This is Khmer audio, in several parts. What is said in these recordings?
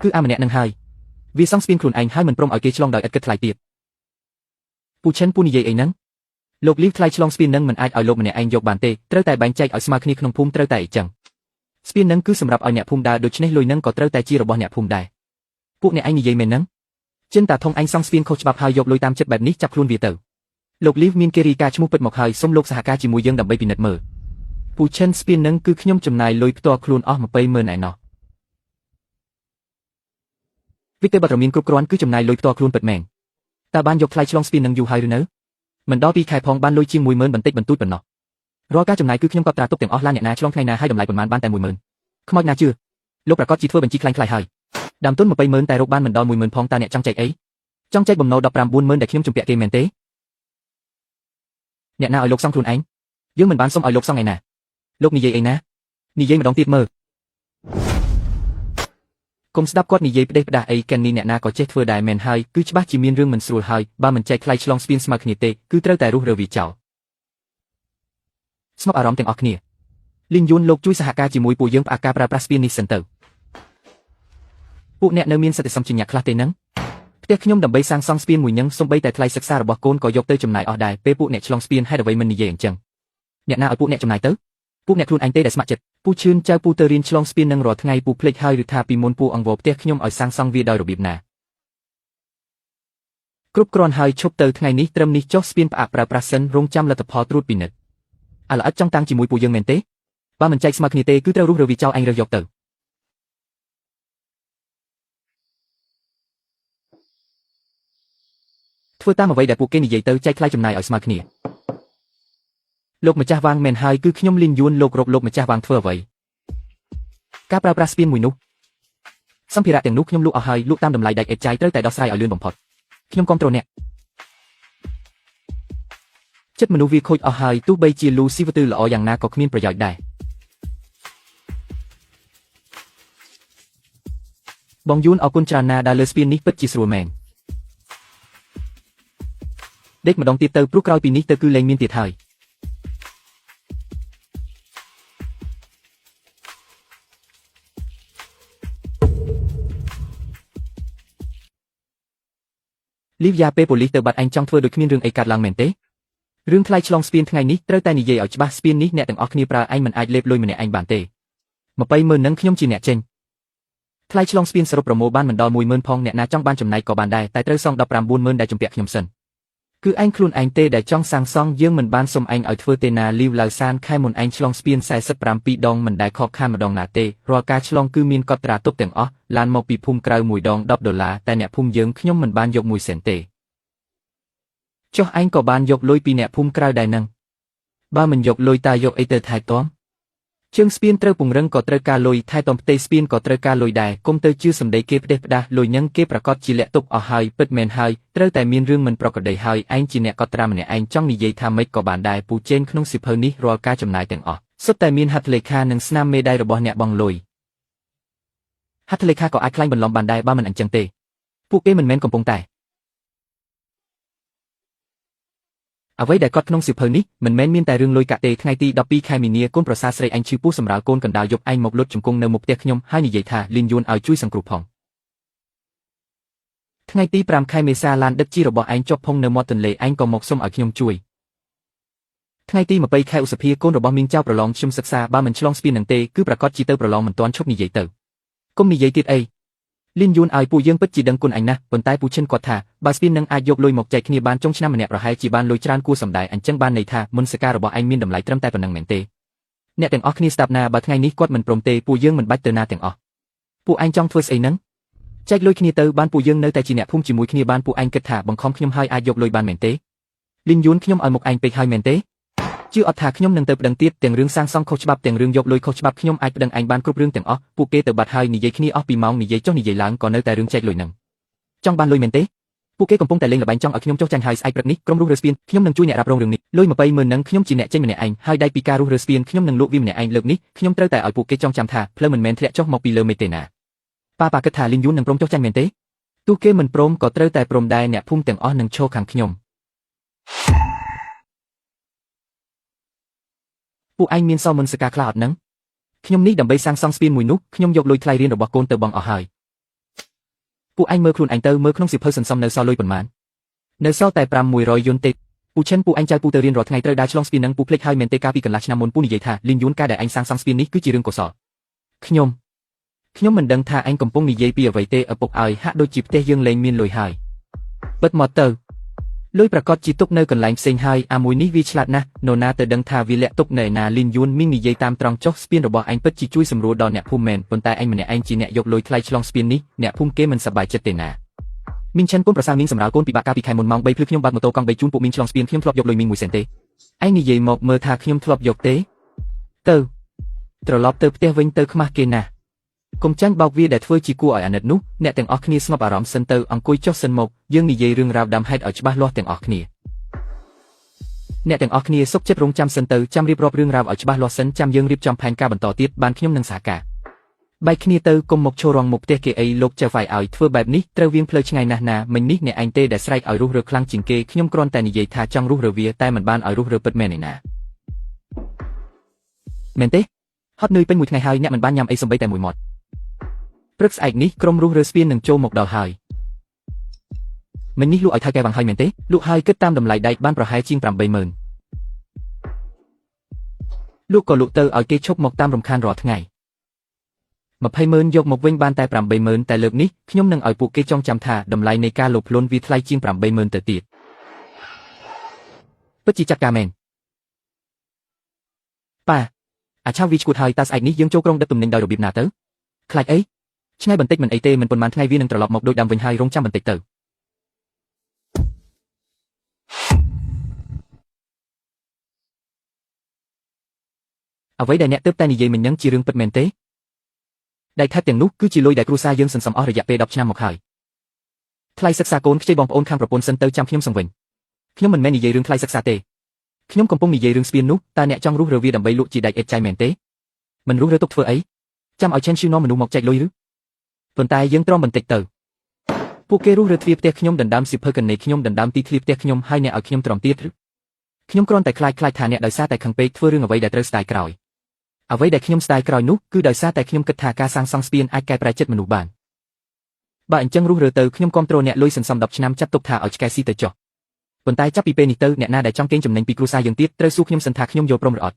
គឺអាម្នាក់នឹងហើយវាសង់ស្ពានខ្លួនឯងហើយមិនព្រមឲ្យគេឆ្លងដោយឥតគិតថ្លៃទៀតពូឈិនពូនិយាយអីហ្នឹងលោកលីវថ្លៃឆ្លងស្ពាននឹងមិនអាចឲ្យលោកម្នាក់ឯងយកបានទេត្រូវតែបែងចែកឲ្យស្មើគ្នាក្នុងភូមិត្រូវតែអីចឹងស្ពាននឹងគឺសម្រាប់ឲ្យអ្នកភូមិដើរដូច្នេះលុយនឹងក៏ត្រូវតែជារបស់អ្នកភូមិដែរពួកអ្នកឯងនិយាយមែនហ្នឹងចិនតាធំឯងសង់ស្ពានខុសច្បាប់ហើយយកលុយតាមចិត្តបែបនេះចាប់ខ្លួនវាទៅលោកលីវមានគេរីកាឈ្មោះពិតមកហើយសូមលោកសហការជាមួយយើងដើម្បីពិនិត្យមើលពូឈិនស្ពាននឹងគឺខ្ញុំចំណាយលុយផ្ទាល់ខ្លួនអស់20ម៉ឺនឯណោះវិទ្យាបទរមានគ្រប់គ្រាន់គឺចំណាយលុយផ្ទាល់ខ្លួនពិតមែនតើបានយកថ្លៃឆ្លងស្ពាននឹងយូរហើយឬនៅមិនដល់2ខែផងបានលុយជាង10000បន្តិចបន្តួចប៉ុណ្ណោះរាល់ការចំណាយគឺខ្ញុំកត់ត្រាទុកទាំងអស់ឡានអ្នកណាឆ្លងថ្ងៃណាហើយតម្លៃប៉ុន្មានបានតែ10000ខ្មោចណាជឿលោកប្រកាសជាធ្វើបញ្ជីខ្លាំងខ្លាយហើយដើមទុន200,000តែរកបានមិនដល់10000ផងតើអ្នកចង់ចែកអីចង់ចែកបំណុល190,000ដែលខ្ញុំជំពាក់គេមែនទេអ្នកណាឲ្យលោកសង់ខ្លួនឯងយើងមិនបានសុំឲ្យលោកសង់ឯណាលោកនិយាយអីណានិយាយម្ដងទៀតមើលកុំស្ដាប់គាត់និយាយផ្ដេសផ្ដាស់អីកិននេះអ្នកណាក៏ចេះធ្វើដែរមែនហើយគឺច្បាស់ជាមានរឿងមិនស្រួលហើយបើមិនចែកថ្លៃឆ្លងស្ពានស្មើគ្នាទេគឺត្រូវតែរុះរើវាចោលស្ងប់អារម្មណ៍ទាំងអស់គ្នាលីងយួនលោកជួយសហការជាមួយពួកយើងផ្អាកការប្រើប្រាស់ស្ពាននេះសិនទៅពួកអ្នកនៅមានសតិសម្បជញ្ញៈខ្លះទេនឹងផ្ទះខ្ញុំដើម្បីសាងសង់ស្ពានមួយនឹងសូម្បីតែថ្លៃសិក្សារបស់កូនក៏យកទៅចំណាយអស់ដែរពេលពួកអ្នកឆ្លងស្ពានហេតុអ្វីមិននិយាយអញ្ចឹងអ្នកណាឲ្យពួកអ្នកចំណាយទៅពួកអ្នកខ្លួនឯងទេដែលស្ម័គ្រចិត្តពូឈឿនចៅពូទៅរៀនឆ្លងស្ពាននឹងរាល់ថ្ងៃពូភ្លេចហើយឬថាពីមុនពូអង្វរផ្ទះខ្ញុំឲ្យសាងសង់វាដោយរបៀបណាគ្រប់គ្រាន់ហើយឈប់ទៅថ្ងៃនេះត្រឹមនេះចុះស្ពានផ្អាកប្រើប្រាស់សិនរងចាំលទ្ធផលត្រួតពិនិត្យអាល្អិតចង់តាំងជាមួយពួកយើងមែនទេបើមិនចែកស្មើគ្នាទេគឺត្រូវរុះរើវាចោលឯងរើសយកទៅធ្វើតាមអ្វីដែលពួកគេនិយាយទៅចែកថ្លៃចំណាយឲ្យស្មើគ្នាលោកម្ចាស់វាងមែនហើយគឺខ្ញុំលីនយួនលោករកលោកម្ចាស់វាងធ្វើអ្វីការប្រើប្រាស់ស្ពានមួយនោះសម្ភារៈទាំងនោះខ្ញុំលក់អស់ហើយលក់តាមតម្លៃដាច់អេតចាយត្រូវតែដោះស្រាយឲ្យលឿនបំផុតខ្ញុំគាំទ្រអ្នកចិត្តមនុស្សវាខូចអស់ហើយទោះបីជាលូស៊ីវទឺល្អយ៉ាងណាក៏គ្មានប្រយោជន៍ដែរបងយួនអរគុណច្រើនណាស់ដែលលើស្ពាននេះពិតជាស្រួលមែនដេកម្ដងទៀតទៅព្រោះក្រោយពីនេះទៅគឺលែងមានទៀតហើយលីវយ៉ាពេលប៉ូលីសទៅបាត់ឯងចង់ធ្វើដូចគ្មានរឿងអីកើតឡើងមែនទេរឿងថ្លៃឆ្លងស្ពានថ្ងៃនេះត្រូវតែនិយាយឲ្យច្បាស់ស្ពាននេះអ្នកទាំងអស់គ្នាប្រើឯងមិនអាចលេបលុយម្នាក់ឯងបានទេ20ម៉ឺននឹងខ្ញុំជាអ្នកចេញថ្លៃឆ្លងស្ពានសរុបប្រមូលបានមិនដល់10000ផងអ្នកណាចង់បានចំណែកក៏បានដែរតែត្រូវសង190,000ដែលជំពាក់ខ្ញុំសិនគឺឯងខ្លួនឯងទេដែលចង់សាងសង់យើងមិនបានសុំឯងឲ្យធ្វើទេណាលីវឡាវសានខែមុនឯងឆ្លងស្ពាន47ដងមិនដែលខកខានម្ដងណាទេរាល់ការឆ្លងគឺមានកត់ត្រាទុកទាំងអស់ឡានមកពីភូមិក្រៅមួយដង10ដុល្លារតែអ្នកភូមិយើងខ្ញុំមិនបានយក1សេនទេចុះឯងក៏បានយកលុយពីអ្នកភូមិក្រៅដែរនឹងបើមិនយកលុយតាយកអីទៅថែទាំជើងស្ពានត្រូវពង្រឹងក៏ត្រូវការលុយថែទាំផ្ទៃស្ពានក៏ត្រូវការលុយដែរកុំទៅជឿសម្ដីគេផ្ដេសផ្ដាស់លុយនឹងគេប្រកាសជាលាក់ទុកអស់ហើយពិតមែនហើយត្រូវតែមានរឿងមិនប្រក្រតីហើយឯងជាអ្នកកត់ត្រាម្នាក់ឯងចង់និយាយថាម៉េចក៏បានដែរពូជេនក្នុងសៀវភៅនេះរាល់ការចំណាយទាំងអស់សុទ្ធតែមានហត្ថលេខានិងស្នាមមេដៃរបស់អ្នកបង់លុយហត្ថលេខាក៏អាចក្លែងបន្លំបានដែរបើមិនអញ្ចឹងទេពួកគេមិនមែនកំពុងតែអ្វីដែលកត់ក្នុងសៀវភៅនេះមិនមែនមានតែរឿងលុយកាក់ទេថ្ងៃទី12ខែមីនាកូនប្រសាស្រីឯងឈឺពោះសម្រាលកូនកណ្ដាលយប់ឯងមកលុតជង្គង់នៅមុខផ្ទះខ្ញុំហើយនិយាយថាលីនយួនឲ្យជួយសង្គ្រោះផងថ្ងៃទី5ខែមេសាឡានដឹកជីរបស់ឯងជាប់ផុងនៅមាត់ទន្លេឯងក៏មកសុំឲ្យខ្ញុំជួយថ្ងៃទី20ខែឧសភាកូនរបស់មីងចៅប្រឡងខ្ញុំសិក្សាបើមិនឆ្លងស្ពាននឹងទេគឺប្រកាសជាទៅប្រឡងមិនទាន់ឈប់និយាយទៅគុំនិយាយទៀតអីលីនយួនឲ្យពួកយើងពិតជាដឹងគុណអញណាស់ប៉ុន្តែពូឈិនគាត់ថាបើស្ពាននឹងអាចយកលុយមកចែកគ្នាបានចុងឆ្នាំម្នាក់ប្រហែលជាបានលុយច្រើនគួរសមដែរអញ្ចឹងបានន័យថាមុនសការរបស់ឯងមានតម្លៃត្រឹមតែប៉ុណ្ណឹងមែនទេអ្នកទាំងអស់គ្នាស្ដាប់ណាបើថ្ងៃនេះគាត់មិនព្រមទេពួកយើងមិនបាច់ទៅណាទាំងអស់ពួកឯងចង់ធ្វើស្អីហ្នឹងចែកលុយគ្នាទៅបានពួកយើងនៅតែជាអ្នកភូមិជាមួយគ្នាបានពួកឯងគិតថាបង្ខំខ្ញុំឲ្យអាចយកលុយបានមែនទេលីនយួនខ្ញុំឲ្យមុខឯងពេកហើយមែនទេជឿអត់ថាខ្ញុំនឹងទៅប្តឹងទៀតទាំងរឿងសាងសង់ខុសច្បាប់ទាំងរឿងយកលុយខុសច្បាប់ខ្ញុំអាចប្តឹងឯងបានគ្រប់រឿងទាំងអស់ពួកគេទៅបាត់ហើយនិយាយគ្នាអស់ពីម៉ោងនិយាយចុះនិយាយឡើងក៏នៅតែរឿងចែកលុយហ្នឹងចង់បានលុយមែនទេពួកគេកំពុងតែលេងល្បែងចង់ឲ្យខ្ញុំចុះចាញ់ហើយស្អែកព្រឹកនេះក្រុមរុះរើស្ពានខ្ញុំនឹងជួយអ្នករ៉ាប់រងរឿងនេះលុយ20ម៉ឺននឹងខ្ញុំជាអ្នកចេញម្នាក់ឯងហើយដៃពីការរុះរើស្ពានខ្ញុំនឹងលក់វាម្នាក់ឯងលើកនេះខ្ញុំត្រូវតែឲ្យពួកគេចងចាំថាផ្លូវមិនមែនធ្លាក់ចុះមកពីលើមេឃទេណាប៉ាប៉ាគិតថាលីនយួននឹងព្រមចុះចាញ់មែនទេទោះគេមិនព្រមក៏ត្រូវតែព្រមដែរអ្នកភូមិទាំងអស់នឹងឈរខាងខ្ញុំពួកឯងមានសល់មុនសកាខ្លះអត់នឹងខ្ញុំនេះដើម្បីសាងសង់ស្ពានមួយនោះខ្ញុំយកលុយថ្លៃរៀនរបស់កូនទៅបង់អស់ហើយ ពួកឯងមើលខ្លួនឯងទៅមើលក្នុងសៀវភៅសន្សំនៅសល់លុយប៉ុន្មាននៅសល់តែ500យួនទេពូឈិនពូឯងចៅពូទៅរៀនរាល់ថ្ងៃត្រូវដើរឆ្លងស្ពាននឹងពូភ្លេចហើយមែនទេកាលពីកន្លះឆ្នាំមុនពូនិយាយថាលីនយួនការដែលឯងសាងសង់ស្ពាននេះគឺជារឿងកុសលខ្ញុំមិនដឹងថាឯងកំពុងនិយាយពីអ្វីទេឪពុកឲ្យហាក់ដូចជាផ្ទះយើងលែងមានលុយហើយបិទមកទៅលុយប្រកាសជាទុកនៅកន្លែងផ្សេងហើយអាមួយនេះវាឆ្លាតណាស់នរណាទៅដឹងថាវាលាក់ទុកនៅឯណាលីនយួនមីងនិយាយតាមត្រង់ចុះស្ពានរបស់ឯងពិតជាជួយសម្រួលដល់អ្នកភូមិមែនប៉ុន្តែឯងម្នាក់ឯងជាអ្នកយកលុយថ្លៃឆ្លងស្ពាននេះអ្នកភូមិគេមិនសប្បាយចិត្តទេណាមីងឈិនកូនប្រសាមីងសម្រាលកូនពិបាកកាលពីខែមុនម៉ោង3ភ្លឺខ្ញុំបើកម៉ូតូកង់3ជូនពួកមីងឆ្លងស្ពានខ្ញុំធ្លាប់យកលុយមីង1សេនទេឯងនិយាយមកមើលថាខ្ញុំធ្លាប់យកទេទៅត្រឡប់ទៅផ្ទះវិញទៅខ្មាស់គេណាស់កុំចាញ់បោកវាដែលធ្វើជាគួរឲ្យអាណិតនោះអ្នកទាំងអស់គ្នាស្ងប់អារម្មណ៍សិនទៅអង្គុយចុះសិនមកយើងនិយាយរឿងរ៉ាវដើមហេតុឲ្យច្បាស់លាស់ទាំងអស់គ្នាអ្នកទាំងអស់គ្នាសុខចិត្តរងចាំសិនទៅចាំរៀបរាប់រឿងរ៉ាវឲ្យច្បាស់លាស់សិនចាំយើងរៀបចំផែនការបន្តទៀតបានខ្ញុំនឹងសហការបែកគ្នាទៅកុំមកឈររងមុខផ្ទះគេអីលោកចៅហ្វាយឲ្យធ្វើបែបនេះត្រូវវៀងផ្លូវឆ្ងាយណាស់ណាមិញនេះអ្នកឯងទេដែលស្រែកឲ្យរុះរើខ្លាំងជាងគេខ្ញុំគ្រាន់តែនិយាយថាចង់រុះរើវាតែមិនបានឲ្យរុះរើពិតមែនឯណាមែនទេហត់នឿយពេញមួយថ្ងៃហើយអ្នកមិនបានញ៉ាំអីសំបីតែមួយមាត់ព្រឹកស្អែកនេះក្រុមរុះរើស្ពាននឹងចូលមកដល់ហើយមិញនេះលក់ឲ្យថៅកែវ៉ាងហើយមែនទេលក់ហើយគិតតាមតម្លៃដែកបានប្រហែលជាង80000លក់ក៏លក់ទៅឲ្យគេឈប់មកតាមរំខានរាល់ថ្ងៃ200,000យកមកវិញបានតែ80000តែលើកនេះខ្ញុំនឹងឲ្យពួកគេចងចាំថាតម្លៃនៃការលោភលន់វាថ្លៃជាង80000ទៅទៀតពិតជាចាត់ការមែនប៉ាអាឆាវវាឈួតហើយតើស្អែកនេះយើងចូលក្រុងដឹកទំនិញដោយរបៀបណាទៅខ្លាចអីឆ្ងាយបន្តិចមិនអីទេមិនប៉ុន្មានថ្ងៃវានឹងត្រឡប់មកដូចដើមវិញហើយរងចាំបន្តិចទៅអ្វីដែលអ្នកទើបតែនិយាយមិញនឹងជារឿងពិតមែនទេដែកថែបទាំងនោះគឺជាលុយដែលគ្រួសារយើងសន្សំអស់រយៈពេល10ឆ្នាំមកហើយថ្លៃសិក្សាកូនខ្ចីបងប្អូនខាងប្រពន្ធសិនទៅចាំខ្ញុំសង្វិញខ្ញុំមិនមែននិយាយរឿងថ្លៃសិក្សាទេខ្ញុំកំពុងនិយាយរឿងស្ពាននោះតើអ្នកចង់រុះរើវាដើម្បីលក់ជាដែកអេតចាយមែនទេមិនរុះរើទុកធ្វើអីចាំឲ្យឆេនឈឺនាំមនុស្សមកចែកលុយឬប៉ុន្តែយើងទ្រាំបន្តិចទៅពួកគេរុះរើទ្វារផ្ទះខ្ញុំដណ្ដើមសៀវភៅកណេខ្ញុំដណ្ដើមទីធ្លាផ្ទះខ្ញុំហើយអ្នកឲ្យខ្ញុំទ្រាំទៀតឬខ្ញុំគ្រាន់តែខ្លាចថាអ្នកដោយសារតែខឹងពេកធ្វើរឿងអ្វីដែលត្រូវស្ដាយក្រោយអ្វីដែលខ្ញុំស្ដាយក្រោយនោះគឺដោយសារតែខ្ញុំគិតថាការសាងសង់ស្ពានអាចកែប្រែចិត្តមនុស្សបានបើអញ្ចឹងរុះរើទៅខ្ញុំគាំទ្រអ្នកលុយសន្សំ10ឆ្នាំចាត់ទុកថាឲ្យឆ្កែស៊ីទៅចុះប៉ុន្តែចាប់ពីពេលនេះទៅអ្នកណាដែលចង់កេងចំណេញពីគ្រួសារយើងទៀតត្រូវសួរខ្ញុំសិនថាខ្ញុំយល់ព្រមឬអត់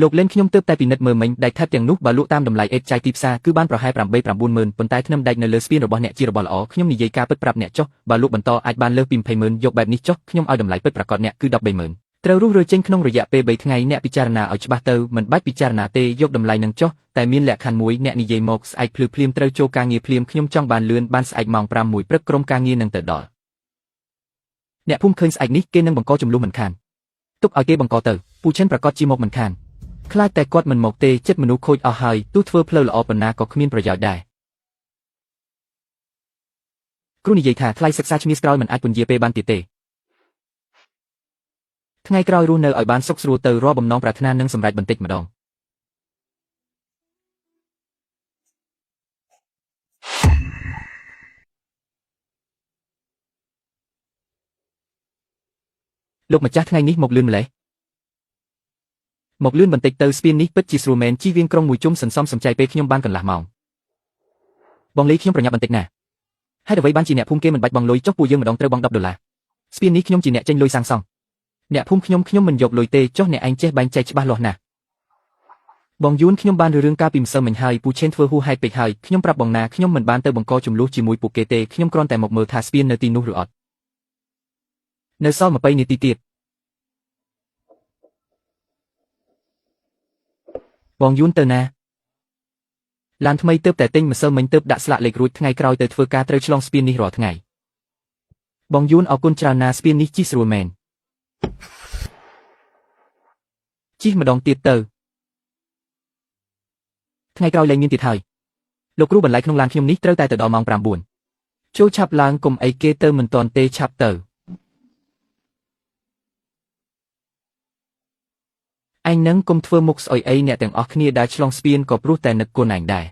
លោកលេនខ្ញុំទើបតែពិនិត្យមើលមិញដែកថែបទាំងនោះបើលក់តាមតម្លៃអេតចាយទីផ្សារគឺបានប្រហែល8 90000ប៉ុន្តែធ្នឹមដែកនៅលើស្ពានរបស់អ្នកជារបស់ល្អខ្ញុំនិយាយការពិតប្រាប់អ្នកចុះបើលក់បន្តអាចបានលើសពី200,000យកបែបនេះចុះខ្ញុំឲ្យតម្លៃពិតប្រាកដអ្នកគឺ130,000ត្រូវរុះរើចេញក្នុងរយៈពេល3ថ្ងៃអ្នកពិចារណាឲ្យច្បាស់ទៅមិនបាច់ពិចារណាទេយកតម្លៃនឹងចុះតែមានលក្ខខណ្ឌមួយអ្នកនិយាយមកស្អែកភ្លឺភ្លាមត្រូវចូលការងារភ្លាមខ្ញុំចង់បានលឿនបានស្អែកម៉ោង5 1ព្រឹកក្រុមការងារនឹងទៅដល់អ្នកភូមិឃើញស្អែកនេះគេនឹងបង្កចំនួនមិនខានទុកឲ្យគេបង្កទៅពូឈិនប្រកាសជាមកមិនខានខ្លាចតែគាត់មិនមកទេចិត្តមនុស្សខូចអស់ហើយទោះធ្វើផ្លូវល្អប៉ុណ្ណាក៏គ្មានប្រយោជន៍ដែរគ្រូនិយាយថាថ្លៃសិក្សាឈ្មោះក្រោយមិនអាចពន្យាពេលបានទៀតទេថ្ងៃក្រោយរស់នៅឲ្យបានសុខស្រួលទៅរាល់បំណងប្រាថ្នានឹងសម្រេចបន្តិចម្ដងលោកម្ចាស់ថ្ងៃនេះមកលឿនម្ល៉េះមកលឿនបន្តិចទៅស្ពាននេះពិតជាស្រួលមែនជិះវៀងក្រុងមួយជុំសន្សំសំចៃពេលខ្ញុំបានកន្លះម៉ោងបងលីខ្ញុំប្រញាប់បន្តិចណាហេតុអ្វីបានជាអ្នកភូមិគេមិនបាច់បង់លុយចុះពួកយើងម្ដងត្រូវបង់10ដុល្លារស្ពាននេះខ្ញុំជាអ្នកចេញលុយសាងសង់អ្នកភូមិខ្ញុំមិនយកលុយទេចុះអ្នកឯងចេះបែងចែកច្បាស់លាស់ណាស់បងយួនខ្ញុំបានរឿងការពីម្សិលមិញហើយពូឆេនធ្វើហួសហេតុពេកហើយខ្ញុំប្រាប់បងណាខ្ញុំមិនបានទៅបង្កចំនួនជាមួយពួកគេទេខ្ញុំគ្រាន់តែមកមើលថាស្ពាននៅទីនោះឬអត់នៅសល់20នាទីទៀតបងយួនទៅណាឡានថ្មីទើបតែទិញម្សិលមិញទើបដាក់ស្លាកលេខរួចថ្ងៃក្រោយទៅធ្វើការត្រូវឆ្លងស្ពាននេះរាល់ថ្ងៃបងយួនអរគុណច្រើនណាស់ស្ពាននេះជិះស្រួលមែនជិះម្ដងទៀតទៅថ្ងៃក្រោយលែងមានទៀតហើយលោកគ្រូបន្លែក្នុងឡានខ្ញុំនេះត្រូវតែទៅដល់ម៉ោង9ចូលឆាប់ឡើងកុំអីគេទៅមិនទាន់ទេឆាប់ទៅឯងនឹងកុំធ្វើមុខស្អុយអីអ្នកទាំងអស់គ្នាដែលឆ្លងស្ពានក៏ព្រោះតែនឹកគុណឯងដែរ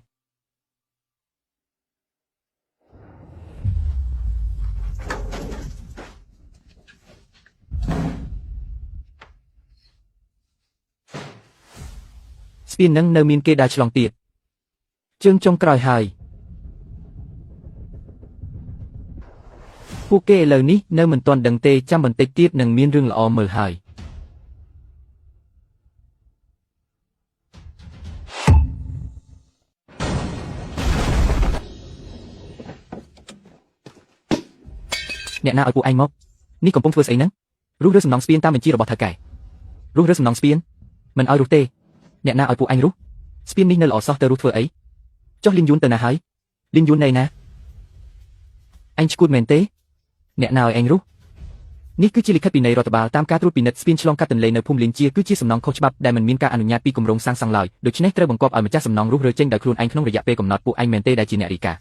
ស្ពាននឹងនៅមានគេដែលឆ្លងទៀតជើងចុងក្រោយហើយ ពួកគេឥឡូវនេះនៅមិនទាន់ដឹងទេចាំបន្តិចទៀតនឹងមានរឿងល្អមើលហើយអ្នកណាឲ្យពួកឯងមកនេះកំពុងធ្វើស្អីហ្នឹងរុះរើសំណងស្ពានតាមបញ្ជារបស់ថៅកែរុះរើសំណងស្ពានមិនឲ្យរុះទេអ្នកណាឲ្យពួកឯងរុះស្ពាននេះនៅល្អសោះទៅរុះធ្វើអីចុះលីនយួនទៅណាហើយលីនយួននៅណាអញឈួតមែនទេអ្នកណាឲ្យឯងរុះនេះគឺជាលិខិតពីនៃរដ្ឋបាលតាមការត្រួតពិនិត្យស្ពានឆ្លងកាត់ទន្លេនៅភូមិលីនជាគឺជាសំណង់ខុសច្បាប់ដែលមិនមានការអនុញ្ញាតពីគម្រោងសាងសង់ឡើយដូច្នេះត្រូវបង្គាប់ឲ្យម្ចាស់សំណង់រុះរើចេញដោយខ្លួនឯងក្នុងរយៈពេលកំណត់ពួកឯងមែនទេដែលជាអ្នករាយការណ៍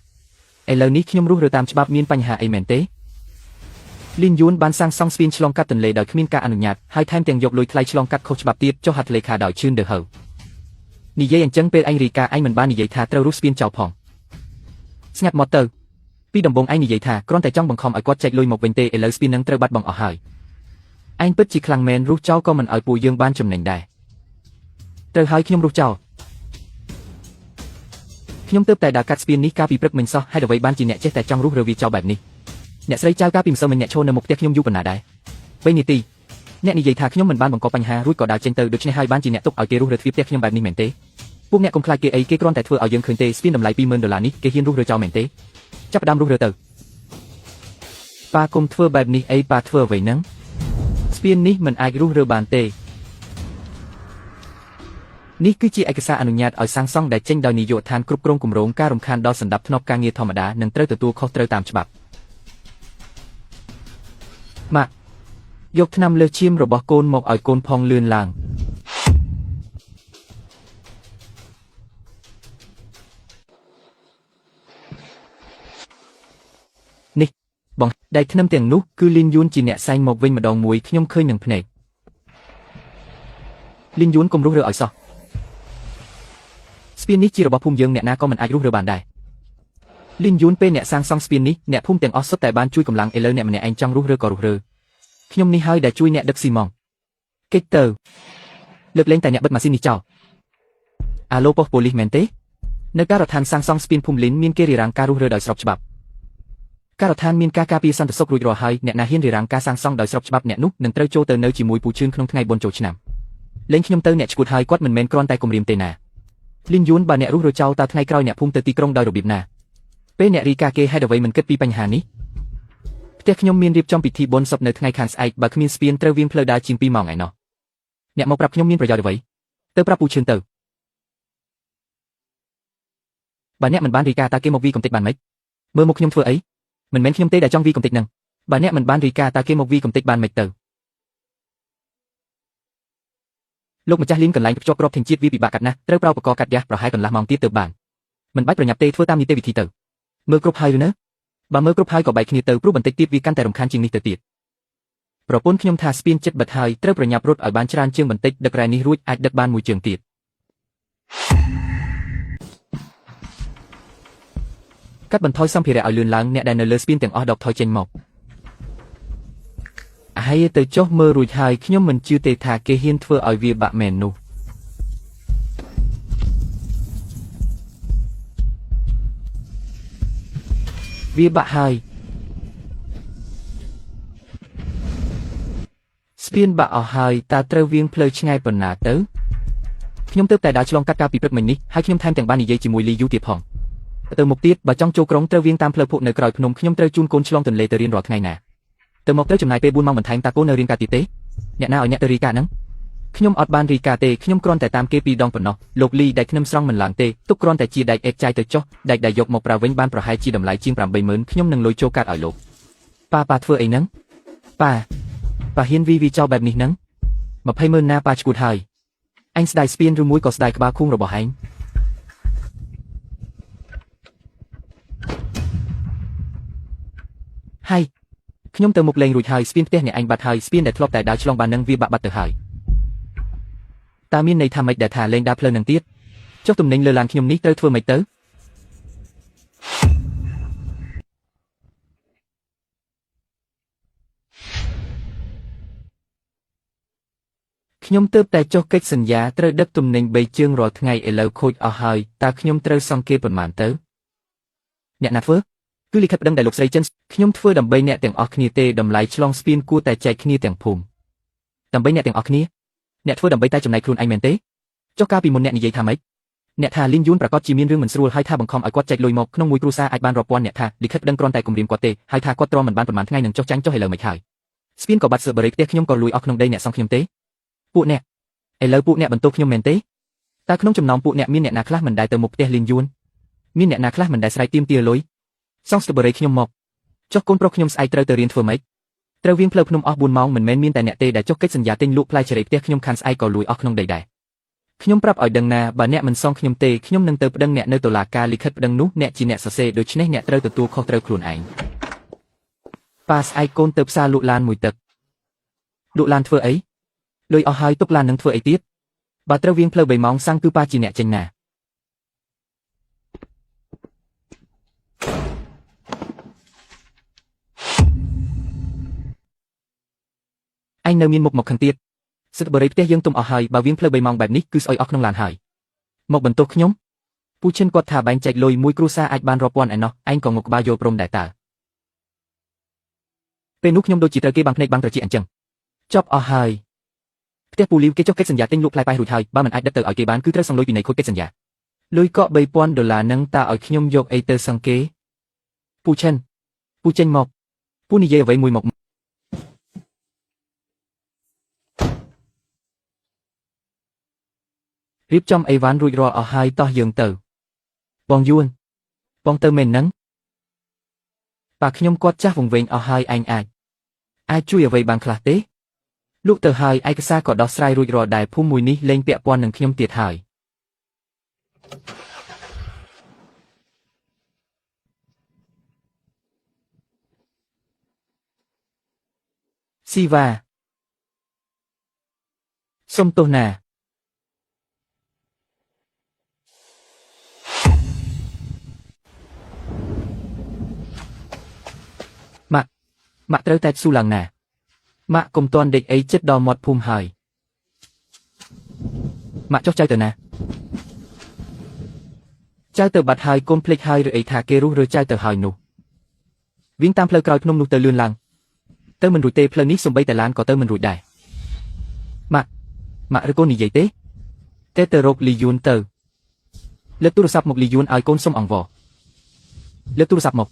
ឥឡូវនេះខ្ញុំរុះរើតាមច្បាប់មានបញ្ហាអីមែនទេលីនយួនបានសាងសង់ស្ពានឆ្លងកាត់ទន្លេដោយគ្មានការអនុញ្ញាតហើយថែមទាំងយកលុយថ្លៃឆ្លងកាត់ខុសច្បាប់ទៀតចុះហត្ថលេខាដោយឈឿនដឺហៅនិយាយអញ្ចឹងពេលឯងរាយការណ៍ឯងមិនបាននិយាយថាត្រូវរុះស្ពានចោលផងស្ងាត់មកទៅពីដំបូងឯងនិយាយថាគ្រាន់តែចង់បង្ខំឲ្យគាត់ចែកលុយមកវិញទេឥឡូវស្ពាននឹងត្រូវបាត់បង់អស់ហើយឯងពិតជាខ្លាំងមែនរុះចោលក៏មិនឲ្យពួកយើងបានចំណេញដែរត្រូវហើយខ្ញុំរុះចោលខ្ញុំទើបតែដើរកាត់ស្ពាននេះកាលពីព្រឹកមិញសោះហេតុអ្វីបានជាអ្នកចេះតែចង់រុះរើវាចោលបែបនេះអ្នកស្រីចៅកាលពីម្សិលមិញអ្នកឈរនៅមុខផ្ទះខ្ញុំយូរប៉ុណ្ណាដែរ3នាទីអ្នកនិយាយថាខ្ញុំមិនបានបង្កបញ្ហារួចក៏ដើរចេញទៅដូច្នេះហើយបានជាអ្នកទុកឲ្យគេរុះរើទ្វារផ្ទះខ្ញុំបែបនេះមែនទេពួកអ្នកកុំខ្លាចគេអីគេគ្រាន់តែធ្វើឲ្យយើងឃើញទេស្ពានតម្លៃ20000ដុល្លារនេះគេហ៊ានរុះរើចោលមែនទេចាប់ផ្ដើមរុះរើទៅប៉ាគុំធ្វើបែបនេះអីប៉ាធ្វើអ្វីហ្នឹងស្ពាននេះមិនអាចរុះរើបានទេនេះគឺជាឯកសារអនុញ្ញាតឲ្យសាងសង់ដែលចេញដោយនាយកដ្ឋានគ្រប់គ្រងគម្រោងការរំខានដល់សន្តិភាពការងារធម្មតានឹងត្រូវទទួលខុសត្រូវតាមច្បាប់ម៉ាក់យកថ្នាំលើសឈាមរបស់កូនមកឲ្យកូនផងលឿនឡើងនេះបងដៃធ្នឹមទាំងនោះគឺលីនយួនជាអ្នកសែងមកវិញម្ដងមួយខ្ញុំឃើញនឹងភ្នែកលីនយួនកុំរុះរើឲ្យសោះស្ពាននេះជារបស់ភូមិយើងអ្នកណាក៏មិនអាចរុះរើបានដែរលីនយួនពេលអ្នកសាងសង់ស្ពាននេះអ្នកភូមិទាំងអស់សុទ្ធតែបានជួយកម្លាំងឥឡូវអ្នកម្នាក់ឯងចង់រុះរើក៏រុះរើខ្ញុំនេះហើយដែលជួយអ្នកដឹកស៊ីម៉ងកិច្ចទៅលើកលែងតែអ្នកបិទម៉ាស៊ីននេះចោលអាឡូប៉ុស្តិ៍ប៉ូលីសមែនទេនៅការដ្ឋានសាងសង់ស្ពានភូមិលីនមានគេរារាំងការរុះរើដោយស្របច្បាប់ការដ្ឋានមានការការពារសន្តិសុខរួចរាល់ហើយអ្នកណាហ៊ានរារាំងការសាងសង់ដោយស្របច្បាប់អ្នកនោះនឹងត្រូវចូលទៅនៅជាមួយពូជឿនក្នុងថ្ងៃបុណ្យចូលឆ្នាំលេងខ្ញុំទៅអ្នកឈួតហើយគាត់មិនមែនគ្រាន់តែគំរាមទេណាលីនយួនបើអ្នករុះរើចោលតើថ្ងៃក្រោយអ្នកភូមិទៅទីក្រុងដោយរបៀបណាពេលអ្នករីកាគេហេតុអ្វីមិនគិតពីបញ្ហានេះផ្ទះខ្ញុំមានរៀបចំពិធីបុណ្យសពនៅថ្ងៃខាងស្អែកបើគ្មានស្ពានត្រូវវាងផ្លូវដើរជាង2ម៉ោងឯណោះអ្នកមកប្រាប់ខ្ញុំមានប្រយោជន៍អ្វីទៅប្រាប់ពូឈឿនទៅបើអ្នកមិនបានរីកាតើគេមកវីកំទេចបានម៉េចមើលមុខខ្ញុំធ្វើអីមិនមែនខ្ញុំទេដែលចង់វីកំទេចនឹងបើអ្នកមិនបានរីកាតើគេមកវីកំទេចបានម៉េចទៅលោកម្ចាស់លីនកន្លែងភ្ជាប់ក្របធញ្ញជាតិវាពិបាកកាត់ណាស់ត្រូវប្រើឧបករណ៍កាត់យ៉ាស់ប្រហែលកន្លះម៉ោងទៀតទើបបានមិនបាច់ប្រញាប់ទេធ្វើតាមនីតិវិធីទៅមើលគ្រប់ហើយឬនៅបើមើលគ្រប់ហើយក៏បែកគ្នាទៅព្រោះបន្តិចទៀតវាកាន់តែរំខានជាងនេះទៅទៀតប្រពន្ធខ្ញុំថាស្ពានចិត្តបិទហើយត្រូវប្រញាប់រត់ឲ្យបានច្រើនជាងបន្តិចដឹករ៉ែនេះរួចអាចដឹកបានមួយជើងទៀតកាត់បន្ថយសម្ភារៈឲ្យលឿនឡើងអ្នកដែលនៅលើស្ពានទាំងអស់ដកថយចេញមកហើយទៅចុះមើលរួចហើយខ្ញុំមិនជឿទេថាគេហ៊ានធ្វើឲ្យវាបាក់មែននោះវាបាក់ហើយស្ពានបាក់អស់ហើយតើត្រូវវៀងផ្លូវឆ្ងាយប៉ុណ្ណាទៅខ្ញុំទើបតែដើរឆ្លងកាត់កាលពីព្រឹកមិញនេះហើយខ្ញុំថែមទាំងបាននិយាយជាមួយលីយូទៀតផងទៅមុខទៀតបើចង់ចូលក្រុងត្រូវវៀងតាមផ្លូវភក់នៅក្រោយភ្នំខ្ញុំត្រូវជូនកូនឆ្លងទន្លេទៅរៀនរាល់ថ្ងៃណាទៅមកត្រូវចំណាយពេល4ម៉ោងបន្ថែមតើកូននៅរៀនការទៀតទេអ្នកណាឲ្យអ្នកទៅរីកាហ្នឹងខ្ញុំអត់បានរីកាទេខ្ញុំគ្រាន់តែតាមគេពីរដងប៉ុណ្ណោះលោកលីដែលខ្ញុំស្រង់មិនឡើងទេទុកគ្រាន់តែជាដែកអេតចាយទៅចុះដែកដែលយកមកប្រើវិញបានប្រហែលជាតម្លៃជាង80000ខ្ញុំនឹងលុយចូលកាត់ឲ្យលោកប៉ាប៉ាធ្វើអីហ្នឹងប៉ាប៉ាហ៊ានវីវីចោលបែបនេះហ្នឹង200,000ណាប៉ាឈួតហើយអញស្ដាយស្ពានឬមួយក៏ស្ដាយក្បាលខួងរបស់ឯងហើយខ្ញុំទៅមុខលេងរួចហើយស្ពានផ្ទះអ្នកឯងបាត់ហើយស្ពានដែលធ្លាប់តែដើរឆ្លងបាននឹងវាបាក់បាត់ទៅហើយតើមានន័យថាម៉េចដែលថាលេងដើរផ្លូវនឹងទៀតចុះទំនិញលើឡានខ្ញុំនេះត្រូវធ្វើម៉េចទៅខ្ញុំទើបតែចុះកិច្ចសន្យាត្រូវដឹកទំនិញ3ជើងរាល់ថ្ងៃឥឡូវខូចអស់ហើយតើខ្ញុំត្រូវសង់គេប៉ុន្មានទៅអ្នកណាធ្វើ គឺលិខិតប្តឹងដែលលោកស្រីចិនខ្ញុំធ្វើដើម្បីអ្នកទាំងអស់គ្នាទេតម្លៃឆ្លងស្ពានគួរតែចែកគ្នាទាំងភូមិដើម្បីអ្នកទាំងអស់គ្នាអ្នកធ្វើដើម្បីតែចំណែកខ្លួនឯងមែនទេចុះកាលពីមុនអ្នកនិយាយថាម៉េចអ្នកថាលីនយួនប្រកាសជាមានរឿងមិនស្រួលហើយថាបង្ខំឲ្យគាត់ចែកលុយមកក្នុងមួយគ្រួសារអាចបានរាប់ពាន់អ្នកថាលិខិតប្តឹងគ្រាន់តែគំរាមគាត់ទេហើយថាគាត់ទ្រាំមិនបានប្រហែលថ្ងៃនឹងចុះចាញ់ចុះឥឡូវមិនហើយស្ពានក៏បាត់សើបរិយផ្ទះខ្ញុំក៏លួយអស់ក្នុងដីអ្នកសងខ្ញុំទេពួកអ្នកឥឡូវពួកអ្នកបន្ទោសខ្ញុំមែនទេតើក្នុងចំណោមពួកអ្នកមានអ្នកណាខ្លះមិនដែលទៅមុខផ្ទះលីនយួនមានអ្នកណាខ្លះមិនដែលស្រែកទាមទារលុយសងស្ទបរិយខ្ញុំមកចុះកូនប្រុសខ្ញុំស្អែកត្រូវទៅរៀនធ្វើម៉េចត្រូវវៀងផ្លូវភ្នំអស់4ម៉ោងមិនមែនមានតែអ្នកទេដែលចុះកិច្ចសន្យាទិញលក់ផ្លែឆេរីផ្ទះខ្ញុំខានស្អែកក៏លួយអស់ក្នុងដីដែរខ្ញុំប្រាប់ឲ្យដឹងណាបើអ្នកមិនសងខ្ញុំទេខ្ញុំនឹងទៅប្តឹងអ្នកនៅតុលាការលិខិតប្តឹងនោះអ្នកជាអ្នកសរសេរដូច្នេះអ្នកត្រូវទទួលខុសត្រូវខ្លួនឯងប៉ាស្អែកកូនទៅផ្សារលក់ឡានមួយទឹកលក់ឡានធ្វើអីលុយអស់ហើយទុកឡាននឹងធ្វើអីទៀតបើត្រូវវៀងផ្លូវ3ម៉ោងសាំងគឺប៉ាជាអ្នកចេញណាឯងនៅមានមុខមកខឹងទៀតសិទ្ធិបរិយផ្ទះយើងទុំអស់ហើយបើវៀងផ្លូវ3ម៉ោងបែបនេះគឺស្អុយអស់ក្នុងឡានហើយមកបន្ទោសខ្ញុំពូឈិនគាត់ថាបែងចែកលុយមួយគ្រួសារអាចបានរាប់ពាន់ឯណោះឯងក៏ងក់ក្បាលយល់ព្រមដែរតើពេលនោះខ្ញុំដូចជាត្រូវគេបាំងភ្នែកបាំងត្រចៀកអញ្ចឹងចប់អស់ហើយផ្ទះពូលីវគេចុះកិច្ចសន្យាទិញលក់ផ្លែប៉ែរួចហើយបើមិនអាចដឹកទៅឲ្យគេបានគឺត្រូវសងលុយពីនៃខូចកិច្ចសន្យាលុយកក់3000ដុល្លារនឹងតើឲ្យខ្ញុំយកអីទៅសងគេពូឈិនពូចេញមកពូនិយាយអ្វីមួយមករៀបចំអីវ៉ាន់រួចរាល់អស់ហើយតោះយើងទៅបងយួនបងទៅមែននឹងប៉ាខ្ញុំគាត់ចាស់វង្វេងអស់ហើយឯងអាចជួយអ្វីបានខ្លះទេលក់ទៅហើយឯកសារក៏ដោះស្រាយរួចរាល់ដែរភូមិមួយនេះលែងពាក់ព័ន្ធនឹងខ្ញុំទៀតហើយស៊ីវ៉ាសុំទោសណាម៉ាក់ត្រូវតែស៊ូឡើងណាម៉ាក់កុំទាន់ដេកអីចិត្តដល់មាត់ភូមិហើយម៉ាក់ចុះចៅទៅណាចៅទៅបាត់ហើយកូនភ្លេចហើយឬអីថាគេរុះរើចៅទៅហើយនោះវិញតាមផ្លូវក្រោយភ្នំនោះទៅលឿនឡើងទៅមិនរួចទេផ្លូវនេះសំបីតែឡានក៏ទៅមិនរួចដែរម៉ាក់ម៉ាក់ឬកូននិយាយទេទេទៅរកលីយួនទៅលើកទូរស័ព្ទមកលីយួនឲ្យកូនសុំអង្វរលើកទូរស័ព្ទមក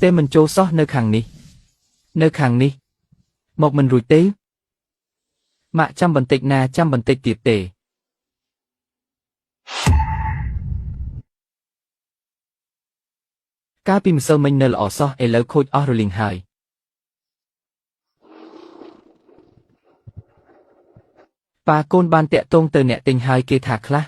ទេមិនចូលសោះនៅខាងនេះនៅខាងនេះមកមិនរួចទេម៉ាក់ចាំបន្តិចណាចាំបន្តិចទៀតទេកាលពីម្សិលមិញនៅល្អសោះឥឡូវខូចអស់រលីងហើយប៉ាកូនបានតាក់ទងទៅអ្នកទិញហើយគេថាខ្លះ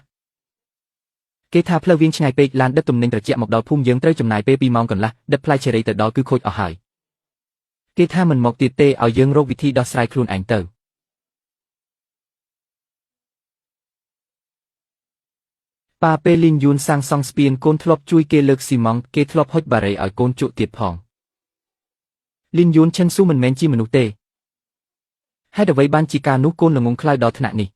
គេថាផ្លូវវៀងឆ្ងាយពេកឡានដឹកទំនិញត្រជាក់មកដល់ភូមិយើងត្រូវចំណាយពេល2ម៉ោងកន្លះដឹកផ្លែឆេរីទៅដល់គឺខូចអស់ហើយគេថាមិនមកទៀតទេឲ្យយើងរកវិធីដោះស្រាយខ្លួនឯងទៅប៉ាពេលលីនយួនសាងសង់ស្ពានកូនធ្លាប់ជួយគេលើកស៊ីម៉ង់គេធ្លាប់ហុចបារីឲ្យកូនជក់ទៀតផងលីនយួនឈិនស៊ូមិនមែនជាមនុស្សទេហេតុអ្វីបានជាការនោះកូនល្ងងខ្លៅដល់ថ្នាក់នេះ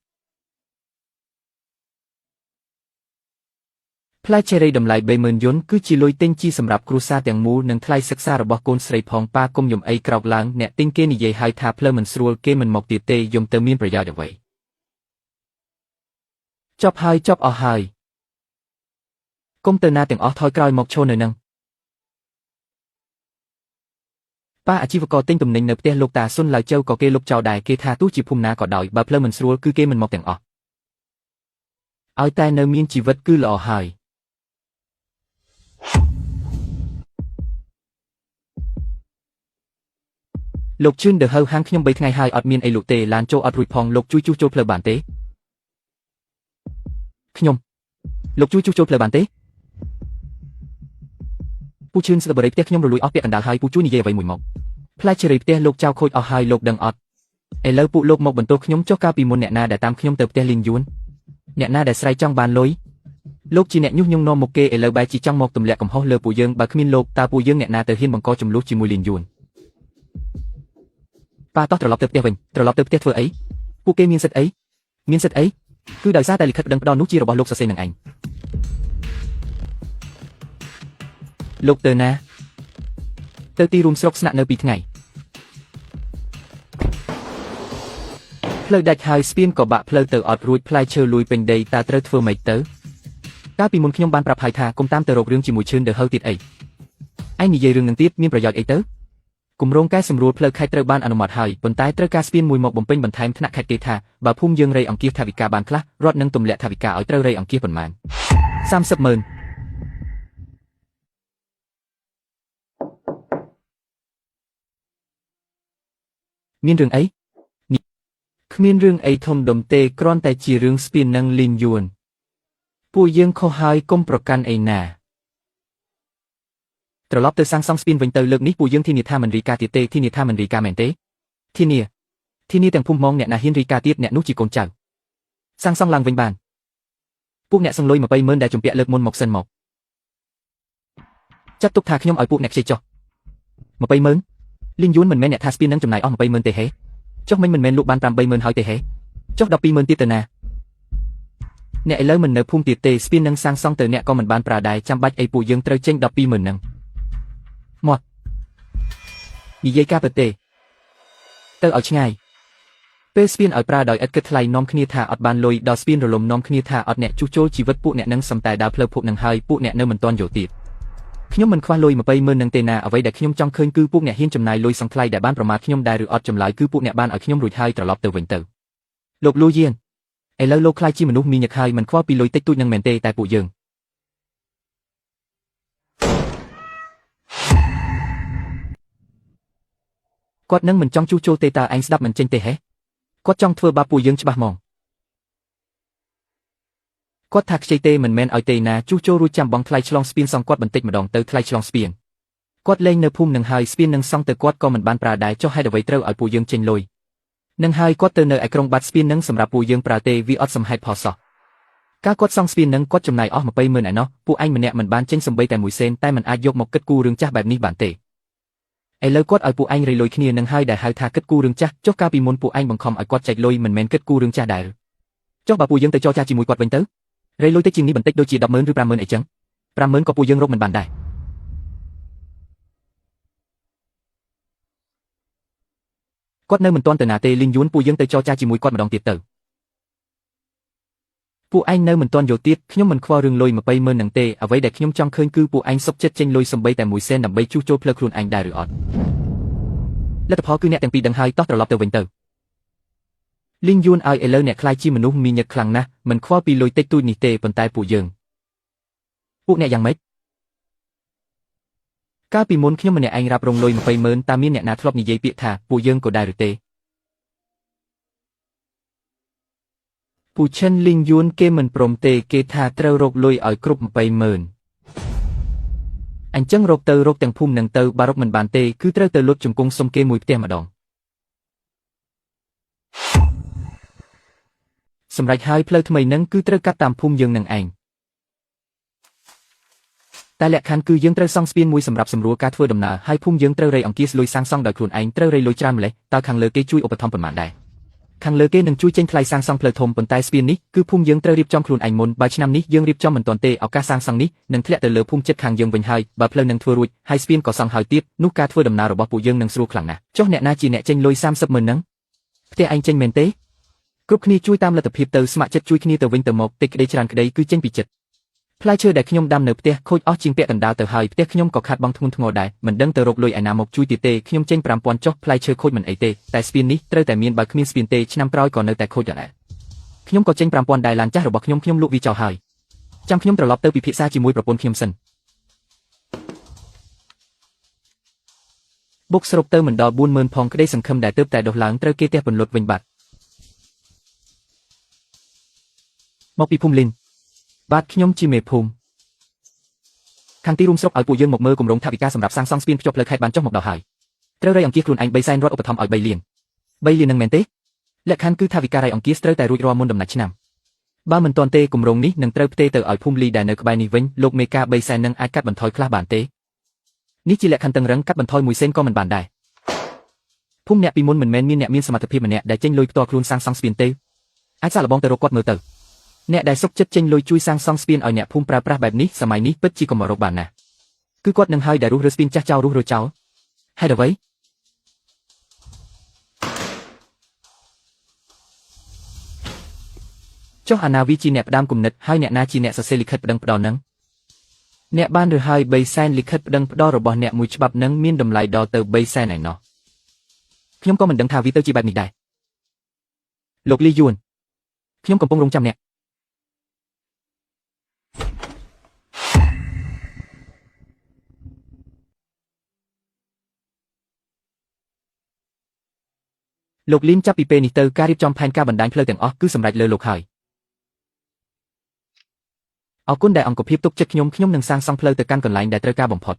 ផ្លែឆេរីតម្លៃ30000យុនគឺជាលុយទិញជីសម្រាប់គ្រួសារទាំងមូលនិងថ្លៃសិក្សារបស់កូនស្រីផងប៉ាគុំយំអីក្រោកឡើងអ្នកទិញគេនិយាយហើយថាផ្លូវមិនស្រួលគេមិនមកទៀតទេយំទៅមានប្រយោជន៍អ្វីចប់ហើយចប់អស់ហើយគុំទៅណាទាំងអស់ថយក្រោយមកឈរនៅនឹងប៉ាអាជីវករទិញទំនិញនៅផ្ទះលោកតាស៊ុនឡាវជៅក៏គេលុបចោលដែរគេថាទោះជាភូមិណាក៏ដោយបើផ្លូវមិនស្រួលគឺគេមិនមកទាំងអស់ឲ្យតែនៅមានជីវិតគឺល្អហើយលោកជឿនទៅហៅហាងខ្ញុំ3ថ្ងៃហើយអត់មានអីលោកទេឡានចូលអត់រួចផងលោកជួយជួសជុលផ្លូវបានទេខ្ញុំលោកជួយជួសជុលផ្លូវបានទេពូជឿនស្ទបរិយផ្ទះខ្ញុំរលួយអស់ពាក់កណ្ដាលហើយពូជួយនិយាយអ្វីមួយមកផ្លែឆេរីផ្ទះលោកចៅខូចអស់ហើយលោកដឹងអត់ឥឡូវពួកលោកមកបន្ទោសខ្ញុំចុះកាលពីមុនអ្នកណាដែលតាមខ្ញុំទៅផ្ទះលីងយួនអ្នកណាដែលស្រែកចង់បានលុយលោកជាអ្នកញុះញង់នាំមុខគេឥឡូវបែរជាចង់មកទម្លាក់កំហុសលើពួកយើងបើគ្មានលោកតើពួកយើងអ្នកណាទៅហ៊ានបង្កចំនួនជាមួយលីងយួនប៉ាតោះត្រឡប់ទៅផ្ទះវិញត្រឡប់ទៅផ្ទះធ្វើអីពួកគេមានសិទ្ធអីមានសិទ្ធអី គឺដោយសារតែលិខិតប្តឹងផ្តល់នោះជារបស់លោកសរសេរនឹងឯងលោកទៅណាទៅទីរួមស្រុកស្នាក់នៅ2ថ្ងៃផ្លូវដាច់ហើយស្ពានក៏បាក់ផ្លូវទៅអត់រួចផ្លែឈើលួយពេញដីតើត្រូវធ្វើម៉េចទៅកាលពីមុនខ្ញុំបានប្រាប់ហើយថាកុំតាមទៅរករឿងជាមួយឈឿនដឺហៅទៀតអីឯងនិយាយរឿងនឹងទៀតមានប្រយោជន៍អីទៅគម្រោងកែសម្រួលផ្លូវខេត្តត្រូវបានអនុម័តហើយប៉ុន្តែត្រូវការស្ពានមួយមកបំពេញបន្ថែមថ្នាក់ខេត្តគេថាបើភូមិយើងរៃអង្គាសថវិកាបានខ្លះរដ្ឋនឹងទម្លាក់ថវិកាឲ្យត្រូវរៃអង្គាសប៉ុន្មាន30ម៉ឺនមានរឿងអីគ្មានរឿងអីធំដុំទេគ្រាន់តែជារឿងស្ពាននឹងលីនយួនពួកយើងខុសហើយកុំប្រកាន់អីណាត្រឡប់ទៅសាងសង់ស្ពានវិញទៅលើកនេះពួកយើងធានាថាមិនរីកាទៀតទេធានាថាមិនរីកាមែនទេធានាធានាទាំងភូមិហ្មងអ្នកណាហ៊ានរីកាទៀតអ្នកនោះជាកូនចៅសាងសង់ឡើងវិញបានពួកអ្នកសងលុយ20ម៉ឺនដែលជំពាក់លើកមុនមកសិនមកចាត់ទុកថាខ្ញុំឲ្យពួកអ្នកខ្ចីចុះ20ម៉ឺនលីងយួនមិនមែនអ្នកថាស្ពាននឹងចំណាយអស់20ម៉ឺនទេហេចុះមិញមិនមែនលក់បាន8ម៉ឺនហើយទេហេចុះ12ម៉ឺនទៀតទៅណាអ្នកឥឡូវមិននៅភូមិទៀតទេស្ពាននឹងសាងសង់ទៅអ្នកក៏មិនបានប្រើដែរចាំបាច់អីពួកយើងត្រូវចេញ12ម៉ឺននឹងមកនិយាយការពិតទេទៅឲ្យឆ្ងាយពេលស្ពានឲ្យប្រើដោយឥតគិតថ្លៃនាំគ្នាថាអត់បានលុយដល់ស្ពានរលំនាំគ្នាថាអត់អ្នកជួសជុលជីវិតពួកអ្នកនឹងសំតែដើរផ្លូវភពនឹងហើយពួកអ្នកនៅមិនទាន់យល់ទៀតខ្ញុំមិនខ្វះលុយ20ម៉ឺននឹងទេណាអ្វីដែលខ្ញុំចង់ឃើញគឺពួកអ្នកហ៊ានចំណាយលុយសងថ្លៃដែលបានប្រមាថខ្ញុំដែរឬអត់ចម្លើយគឺពួកអ្នកបានឲ្យខ្ញុំរួចហើយត្រឡប់ទៅវិញទៅលោកលូយានឥឡូវលោកខ្លាចជាមនុស្សមានញឹកហើយមិនខ្វល់ពីលុយតិចតួចនឹងមែនទេតែពួកយើងគាត់នឹងមិនចង់ជួសជុលទេតើឯងស្ដាប់មិនចេញទេហេគាត់ចង់ធ្វើបាបពួកយើងច្បាស់ហ្មងគាត់ថាខ្ចីទេមិនមែនឲ្យទេណាជួសជុលរួចចាំបងថ្លៃឆ្លងស្ពានសងគាត់បន្តិចម្ដងទៅថ្លៃឆ្លងស្ពានគាត់លែងនៅភូមិនឹងហើយស្ពាននឹងសង់ទៅគាត់ក៏មិនបានប្រើដែរចុះហេតុអ្វីត្រូវឲ្យពួកយើងចេញលុយនឹងហើយគាត់ទៅនៅឯក្រុងបាត់ស្ពាននឹងសម្រាប់ពួកយើងប្រើទេវាអត់សមហេតុផលសោះកាលគាត់សង់ស្ពាននឹងគាត់ចំណាយអស់20ម៉ឺនឯណោះពួកឯងម្នាក់មិនបានចេញសំបីតែមួយសេនតែមិនអាចយកមកគិតគូររឿងចាស់បែបនេះបានទេឥឡូវគាត់ឲ្យពួកឯងរៃលុយគ្នានឹងហើយដែលហៅថាគិតគូររឿងចាស់ចុះកាលពីមុនពួកឯងបង្ខំឲ្យគាត់ចែកលុយមិនមែនគិតគូររឿងចាស់ដែរចុះបើពួកយើងទៅចរចាជាមួយគាត់វិញទៅរៃលុយទៅជាងនេះបន្តិចដូចជា10ម៉ឺនឬ5ម៉ឺនអីចឹង5ម៉ឺនក៏ពួកយើងរកមិនបានដែរគាត់នៅមិនទាន់ទៅណាទេលីងយួនពួកយើងទៅចរចាជាមួយគាត់ម្ដងទៀតទៅពួកឯងនៅមិនទាន់យល់ទៀតខ្ញុំមិនខ្វល់រឿងលុយ20ម៉ឺននឹងទេអ្វីដែលខ្ញុំចង់ឃើញគឺពួកឯងសុខចិត្តចេញលុយសំបីតែមួយសេនដើម្បីជួសជុលផ្លូវខ្លួនឯងដែរឬអត់លទ្ធផលគឺអ្នកទាំងពីរដឹងហើយតោះត្រឡប់ទៅវិញទៅលីងយួនឲ្យឥឡូវអ្នកខ្លាចជាមនុស្សមានញឹកខ្លាំងណាស់មិនខ្វល់ពីលុយតិចតួចនេះទេប៉ុន្តែពួកយើងពួកអ្នកយ៉ាងម៉េចកាលពីមុនខ្ញុំម្នាក់ឯងរ៉ាប់រងលុយ20ម៉ឺនតើមានអ្នកណាធ្លាប់និយាយពាក្យថាពួកយើងក៏ដែរឬទេពូឈិនលីងយួនគេមិនព្រមទេគេថាត្រូវរកលុយឲ្យគ្រប់20ម៉ឺនអញ្ចឹងរកទៅរកទាំងភូមិនឹងទៅបើរកមិនបានទេគឺត្រូវទៅលុតជង្គង់សុំគេមួយផ្ទះម្ដងសម្រាប់ហើយផ្លូវថ្មីនឹងគឺត្រូវកាត់តាមភូមិយើងនឹងឯងតែលក្ខខណ្ឌគឺយើងត្រូវសង់ស្ពានមួយសម្រាប់សម្រួលការធ្វើដំណើរហើយភូមិយើងត្រូវរៃអង្គាសលុយសាងសង់ដោយខ្លួនឯងត្រូវរៃលុយច្រើនម្លេះតើខាងលើគេជួយឧបត្ថម្ភប៉ុន្មានដែរខាងលើគេនឹងជួយចេញថ្លៃសាងសង់ផ្លូវធំប៉ុន្តែស្ពាននេះគឺភូមិយើងត្រូវរៀបចំខ្លួនឯងមុនបើឆ្នាំនេះយើងរៀបចំមិនទាន់ទេឱកាសសាងសង់នេះនឹងធ្លាក់ទៅលើភូមិជិតខាងយើងវិញហើយបើផ្លូវនឹងធ្វើរួចហើយស្ពានក៏សង់ហើយទៀតនោះការធ្វើដំណើររបស់ពួកយើងនឹងស្រួលខ្លាំងណាស់ចុះអ្នកណាជាអ្នកចេញលុយ30ម៉ឺនហ្នឹងផ្ទះឯងចេញមែនទេគ្រប់គ្នាជួយតាមលទ្ធភាពទៅស្ម័គ្រចិត្តជួយគ្នាទៅវិញទៅមកតិចក្តីច្រើនក្តីគឺចេញពីចិត្តផ្លែឈើដែលខ្ញុំដាំនៅផ្ទះខូចអស់ជាងពាក់កណ្ដាលទៅហើយផ្ទះខ្ញុំក៏ខាត់បង់ធ្ងន់ធ្ងរដែរមិនដឹងទៅរកលុយឯណាមកជួយទៀតទេខ្ញុំចេញ5000ចុះផ្លែឈើខូចមិនអីទេតែស្ពាននេះត្រូវតែមានបើគ្មានស្ពានទេឆ្នាំក្រោយក៏នៅតែខូចដដែលខ្ញុំក៏ចេញ5000ដែរឡានចាស់របស់ខ្ញុំខ្ញុំលក់វាចោលហើយចាំខ្ញុំត្រឡប់ទៅពិភាក្សាជាមួយប្រពន្ធខ្ញុំសិនបុកសរុបទៅមិនដល់40000ផងក្តីសង្ឃឹមដែលទើបតែដុះឡើងត្រូវគេទះពន្លត់វិញបាត់មកពីភូមិលីនបាទខ្ញុំជាមេភូមិខាងទីរួមស្រុកឲ្យពួកយើងមកមើលគម្រោងថវិកាសម្រាប់សាងសង់ស្ពានភ្ជាប់ផ្លូវខេត្តបានចុះមកដល់ហើយត្រូវរៃអង្គាសខ្លួនឯង3សែនរដ្ឋឧបត្ថម្ភឲ្យ3លាន3លាននឹងមែនទេលក្ខខណ្ឌគឺថវិការៃអង្គាសត្រូវតែរួចរាល់មុនដំណាច់ឆ្នាំបើមិនទាន់ទេគម្រោងនេះនឹងត្រូវផ្ទេរទៅឲ្យភូមិលីដែលនៅក្បែរនេះវិញលោកមេការ3សែននឹងអាចកាត់បន្ថយខ្លះបានទេនេះជាលក្ខខណ្ឌតឹងរឹងកាត់បន្ថយ1សេនក៏មិនបានដែរភូមិអ្នកពីមុនមិនមែនមានអ្នកមានសមត្ថភាពម្នាក់ដែលចេញលុយផ្ទាល់ខ្លួនសាងសង់ស្ពានទេអាចសាកល្បងទៅរកគាត់មើលទៅ អ្នកដែលសុកចិត្តចេញលុយជួយសាងសង់ស្ពានឲ្យអ្នកភូមិប្រើប្រាស់បែបនេះសម័យនេះពិតជាកម្ររកបានណាស់គឺគាត់នឹងហើយដែលរុះរើស្ពានចាស់ចោលរុះរើចោលហេតុអ្វីចុះអាណាវីជាអ្នកផ្ដើមគំនិតហើយអ្នកណាជាអ្នកសរសេរលិខិតប្តឹងផ្តល់នឹងអ្នកបានរើហើយ3សែនលិខិតប្តឹងផ្តល់របស់អ្នកមួយច្បាប់នឹងមានតម្លៃដល់ទៅ3សែនឯណោះខ្ញុំក៏មិនដឹងថាវាទៅជាបែបនេះដែរលោកលីយួនខ្ញុំកំពុងរងចាំអ្នកលោកលីនចាប់ពីពេលនេះទៅការរៀបចំផែនការបណ្ដាញផ្លូវទាំងអស់គឺសម្រេចលើលោកហើយអរគុណដែលអង្គភាពទុកចិត្តខ្ញុំខ្ញុំនឹងសាងសង់ផ្លូវទៅកាន់កន្លែងដែលត្រូវការបំផុត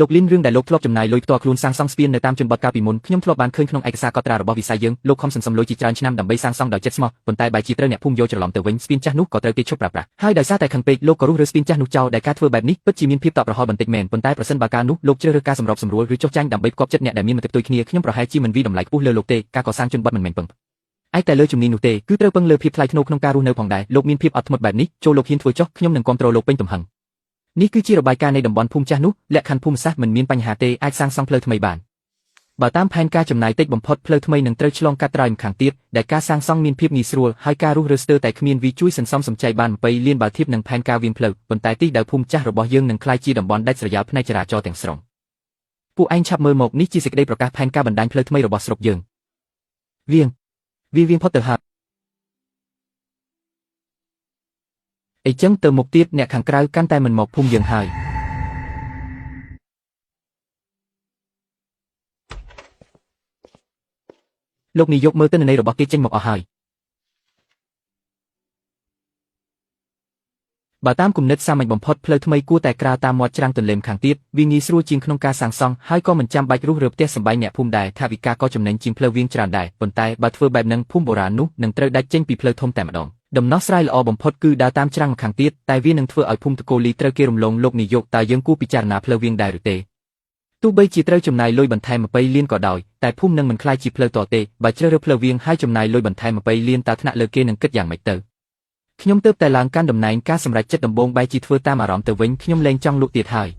លោកលីនរឿងដែលលោកធ្លាប់ចំណាយលុយផ្ទាល់ខ្លួនសាងសង់ស្ពាននៅតាមជនបទកាលពីមុនខ្ញុំធ្លាប់បានឃើញក្នុងឯកសារកត់ត្រារបស់វិស័យយើងលោកខំសន្សំលុយជាច្រើនឆ្នាំដើម្បីសាងសង់ដោយចិត្តស្មោះប៉ុន្តែបែរជាត្រូវអ្នកភូមិយកច្រឡំទៅវិញស្ពានចាស់នោះក៏ត្រូវគេឈប់ប្រើប្រាស់ហើយដោយសារតែខឹងពេកលោកក៏រុះរើស្ពានចាស់នោះចោលដែលការធ្វើបែបនេះពិតជាមានភាពតក់ក្រហល់បន្តិចមែនប៉ុន្តែប្រសិនបើកាលនោះលោកជ្រើសរើសការសម្របសម្រួលឬចុះចាញ់ដើម្បីផ្គាប់ចិត្តអ្នកដែលមានមតិផ្ទុយគ្នាខ្ញុំប្រហែលជាមិនវីតម្លៃខ្ពស់លើលោកទេការកសាងជនបទមិនមែនពឹងឯកតែលើជំនាញនោះទេគឺត្រូវពឹងលើភាពថ្លៃថ្នូរក្នុងការរស់នៅផងដែរលោកមានភាពអត់ធ្មត់បែបនេះចូលលោកហ៊ានធ្វើចុះខ្ញុំនឹងគាំទ្រលោកពេញទំហឹងនេះគឺជារបាយការណ៍នៃតំបន់ភូមិចាស់នោះលក្ខខណ្ឌភូមិសាស្ត្រមិនមានបញ្ហាទេអាចសាងសង់ផ្លូវថ្មីបានបើតាមផែនការចំណាយតិចបំផុតផ្លូវថ្មីនឹងត្រូវឆ្លងកាត់ត្រើយម្ខាងទៀតដែលការសាងសង់មានភាពងាយស្រួលហើយការរុះរើស្ទើរតែគ្មានវីជួយសន្សំសំចៃបាន20លានបើធៀបនឹងផែនការវាងផ្លូវប៉ុន្តែទីដៅភូមិចាស់របស់យើងនឹងក្លាយជាតំបន់ដាច់ស្រយាលផ្នែកចរាចរណ៍ទាំងស្រុងពួកឯងឆាប់មើលមកនេះជាសេចក្តីប្រកាសផែនការបណ្ដាញផ្លូវថ្មីរបស់ស្រុកយើងវៀងវាវៀងផុតទៅហើយអីចឹងទៅមុខទៀតអ្នកខាងក្រៅកាន់តែមិនមកភូមិយើងហើយលោកនាយកមើលទិន្នន័យរបស់គេចេញមកអស់ហើយបើតាមគំនិតសាមញ្ញបំផុតផ្លូវថ្មីគួរតែក្រាលតាមមាត់ច្រាំងទន្លេម្ខាងទៀតវាងាយស្រួលជាងក្នុងការសាងសង់ហើយក៏មិនចាំបាច់រុះរើផ្ទះសម្បែងអ្នកភូមិដែរថាវិការក៏ចំណេញជាងផ្លូវវាងច្រើនដែរប៉ុន្តែបើធ្វើបែបហ្នឹងភូមិបុរាណនោះនឹងត្រូវដាច់ចេញពីផ្លូវធំតែម្ដងដំណោះស្រាយល្អបំផុតគឺដើរតាមច្រាំងម្ខាងទៀតតែវានឹងធ្វើឲ្យភូមិតកូលីត្រូវគេរំលងលោកនាយកតើយើងគួរពិចារណាផ្លូវវាងដែរឬទេទោះបីជាត្រូវចំណាយលុយបន្ថែម20លានក៏ដោយតែភូមិនឹងមិនក្លាយជាផ្លូវតទេបើជ្រើសរើសផ្លូវវាងហើយចំណាយលុយបន្ថែម20លានតើថ្នាក់លើគេនឹងគិតយ៉ាងម៉េចទៅខ្ញុំទើបតែឡើងកាន់តំណែងការសម្រេចចិត្តដំបូងបែរជាធ្វើតាមអារម្មណ៍ទៅវិញខ្ញុំលែងចង់លក់ទៀតហើយ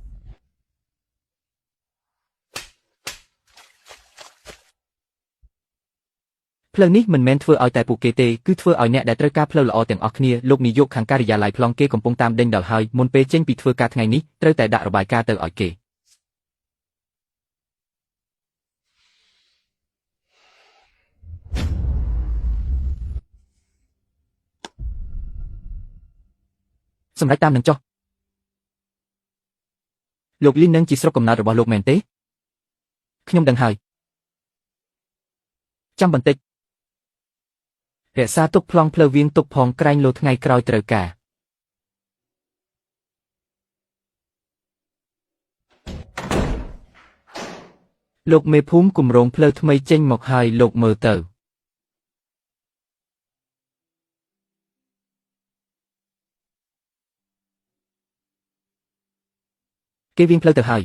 ផ្លូវនេះមិនមែនធ្វើឲ្យតែពួកគេទេគឺធ្វើឲ្យអ្នកដែលត្រូវការផ្លូវល្អទាំងអស់គ្នាលោកនាយកខាងការិយាល័យប្លង់គេកំពុងតាមដេញដល់ហើយមុនពេលចេញពីធ្វើការថ្ងៃនេះត្រូវតែដាក់របាយការណ៍ទៅឲ្យគេសម្រាប់តាមនឹងចុះលោកលីននឹងជាស្រុកកំណើតរបស់លោកមែនទេខ្ញុំដឹងហើយចាំបន្តិចរក្សាទុកប្លង់ផ្លូវវាងទុកផងក្រែងលោថ្ងៃក្រោយត្រូវការលោកមេភូមិគម្រោងផ្លូវថ្មីចេញមកហើយលោកមើលទៅគេវាងផ្លូវទៅហើយ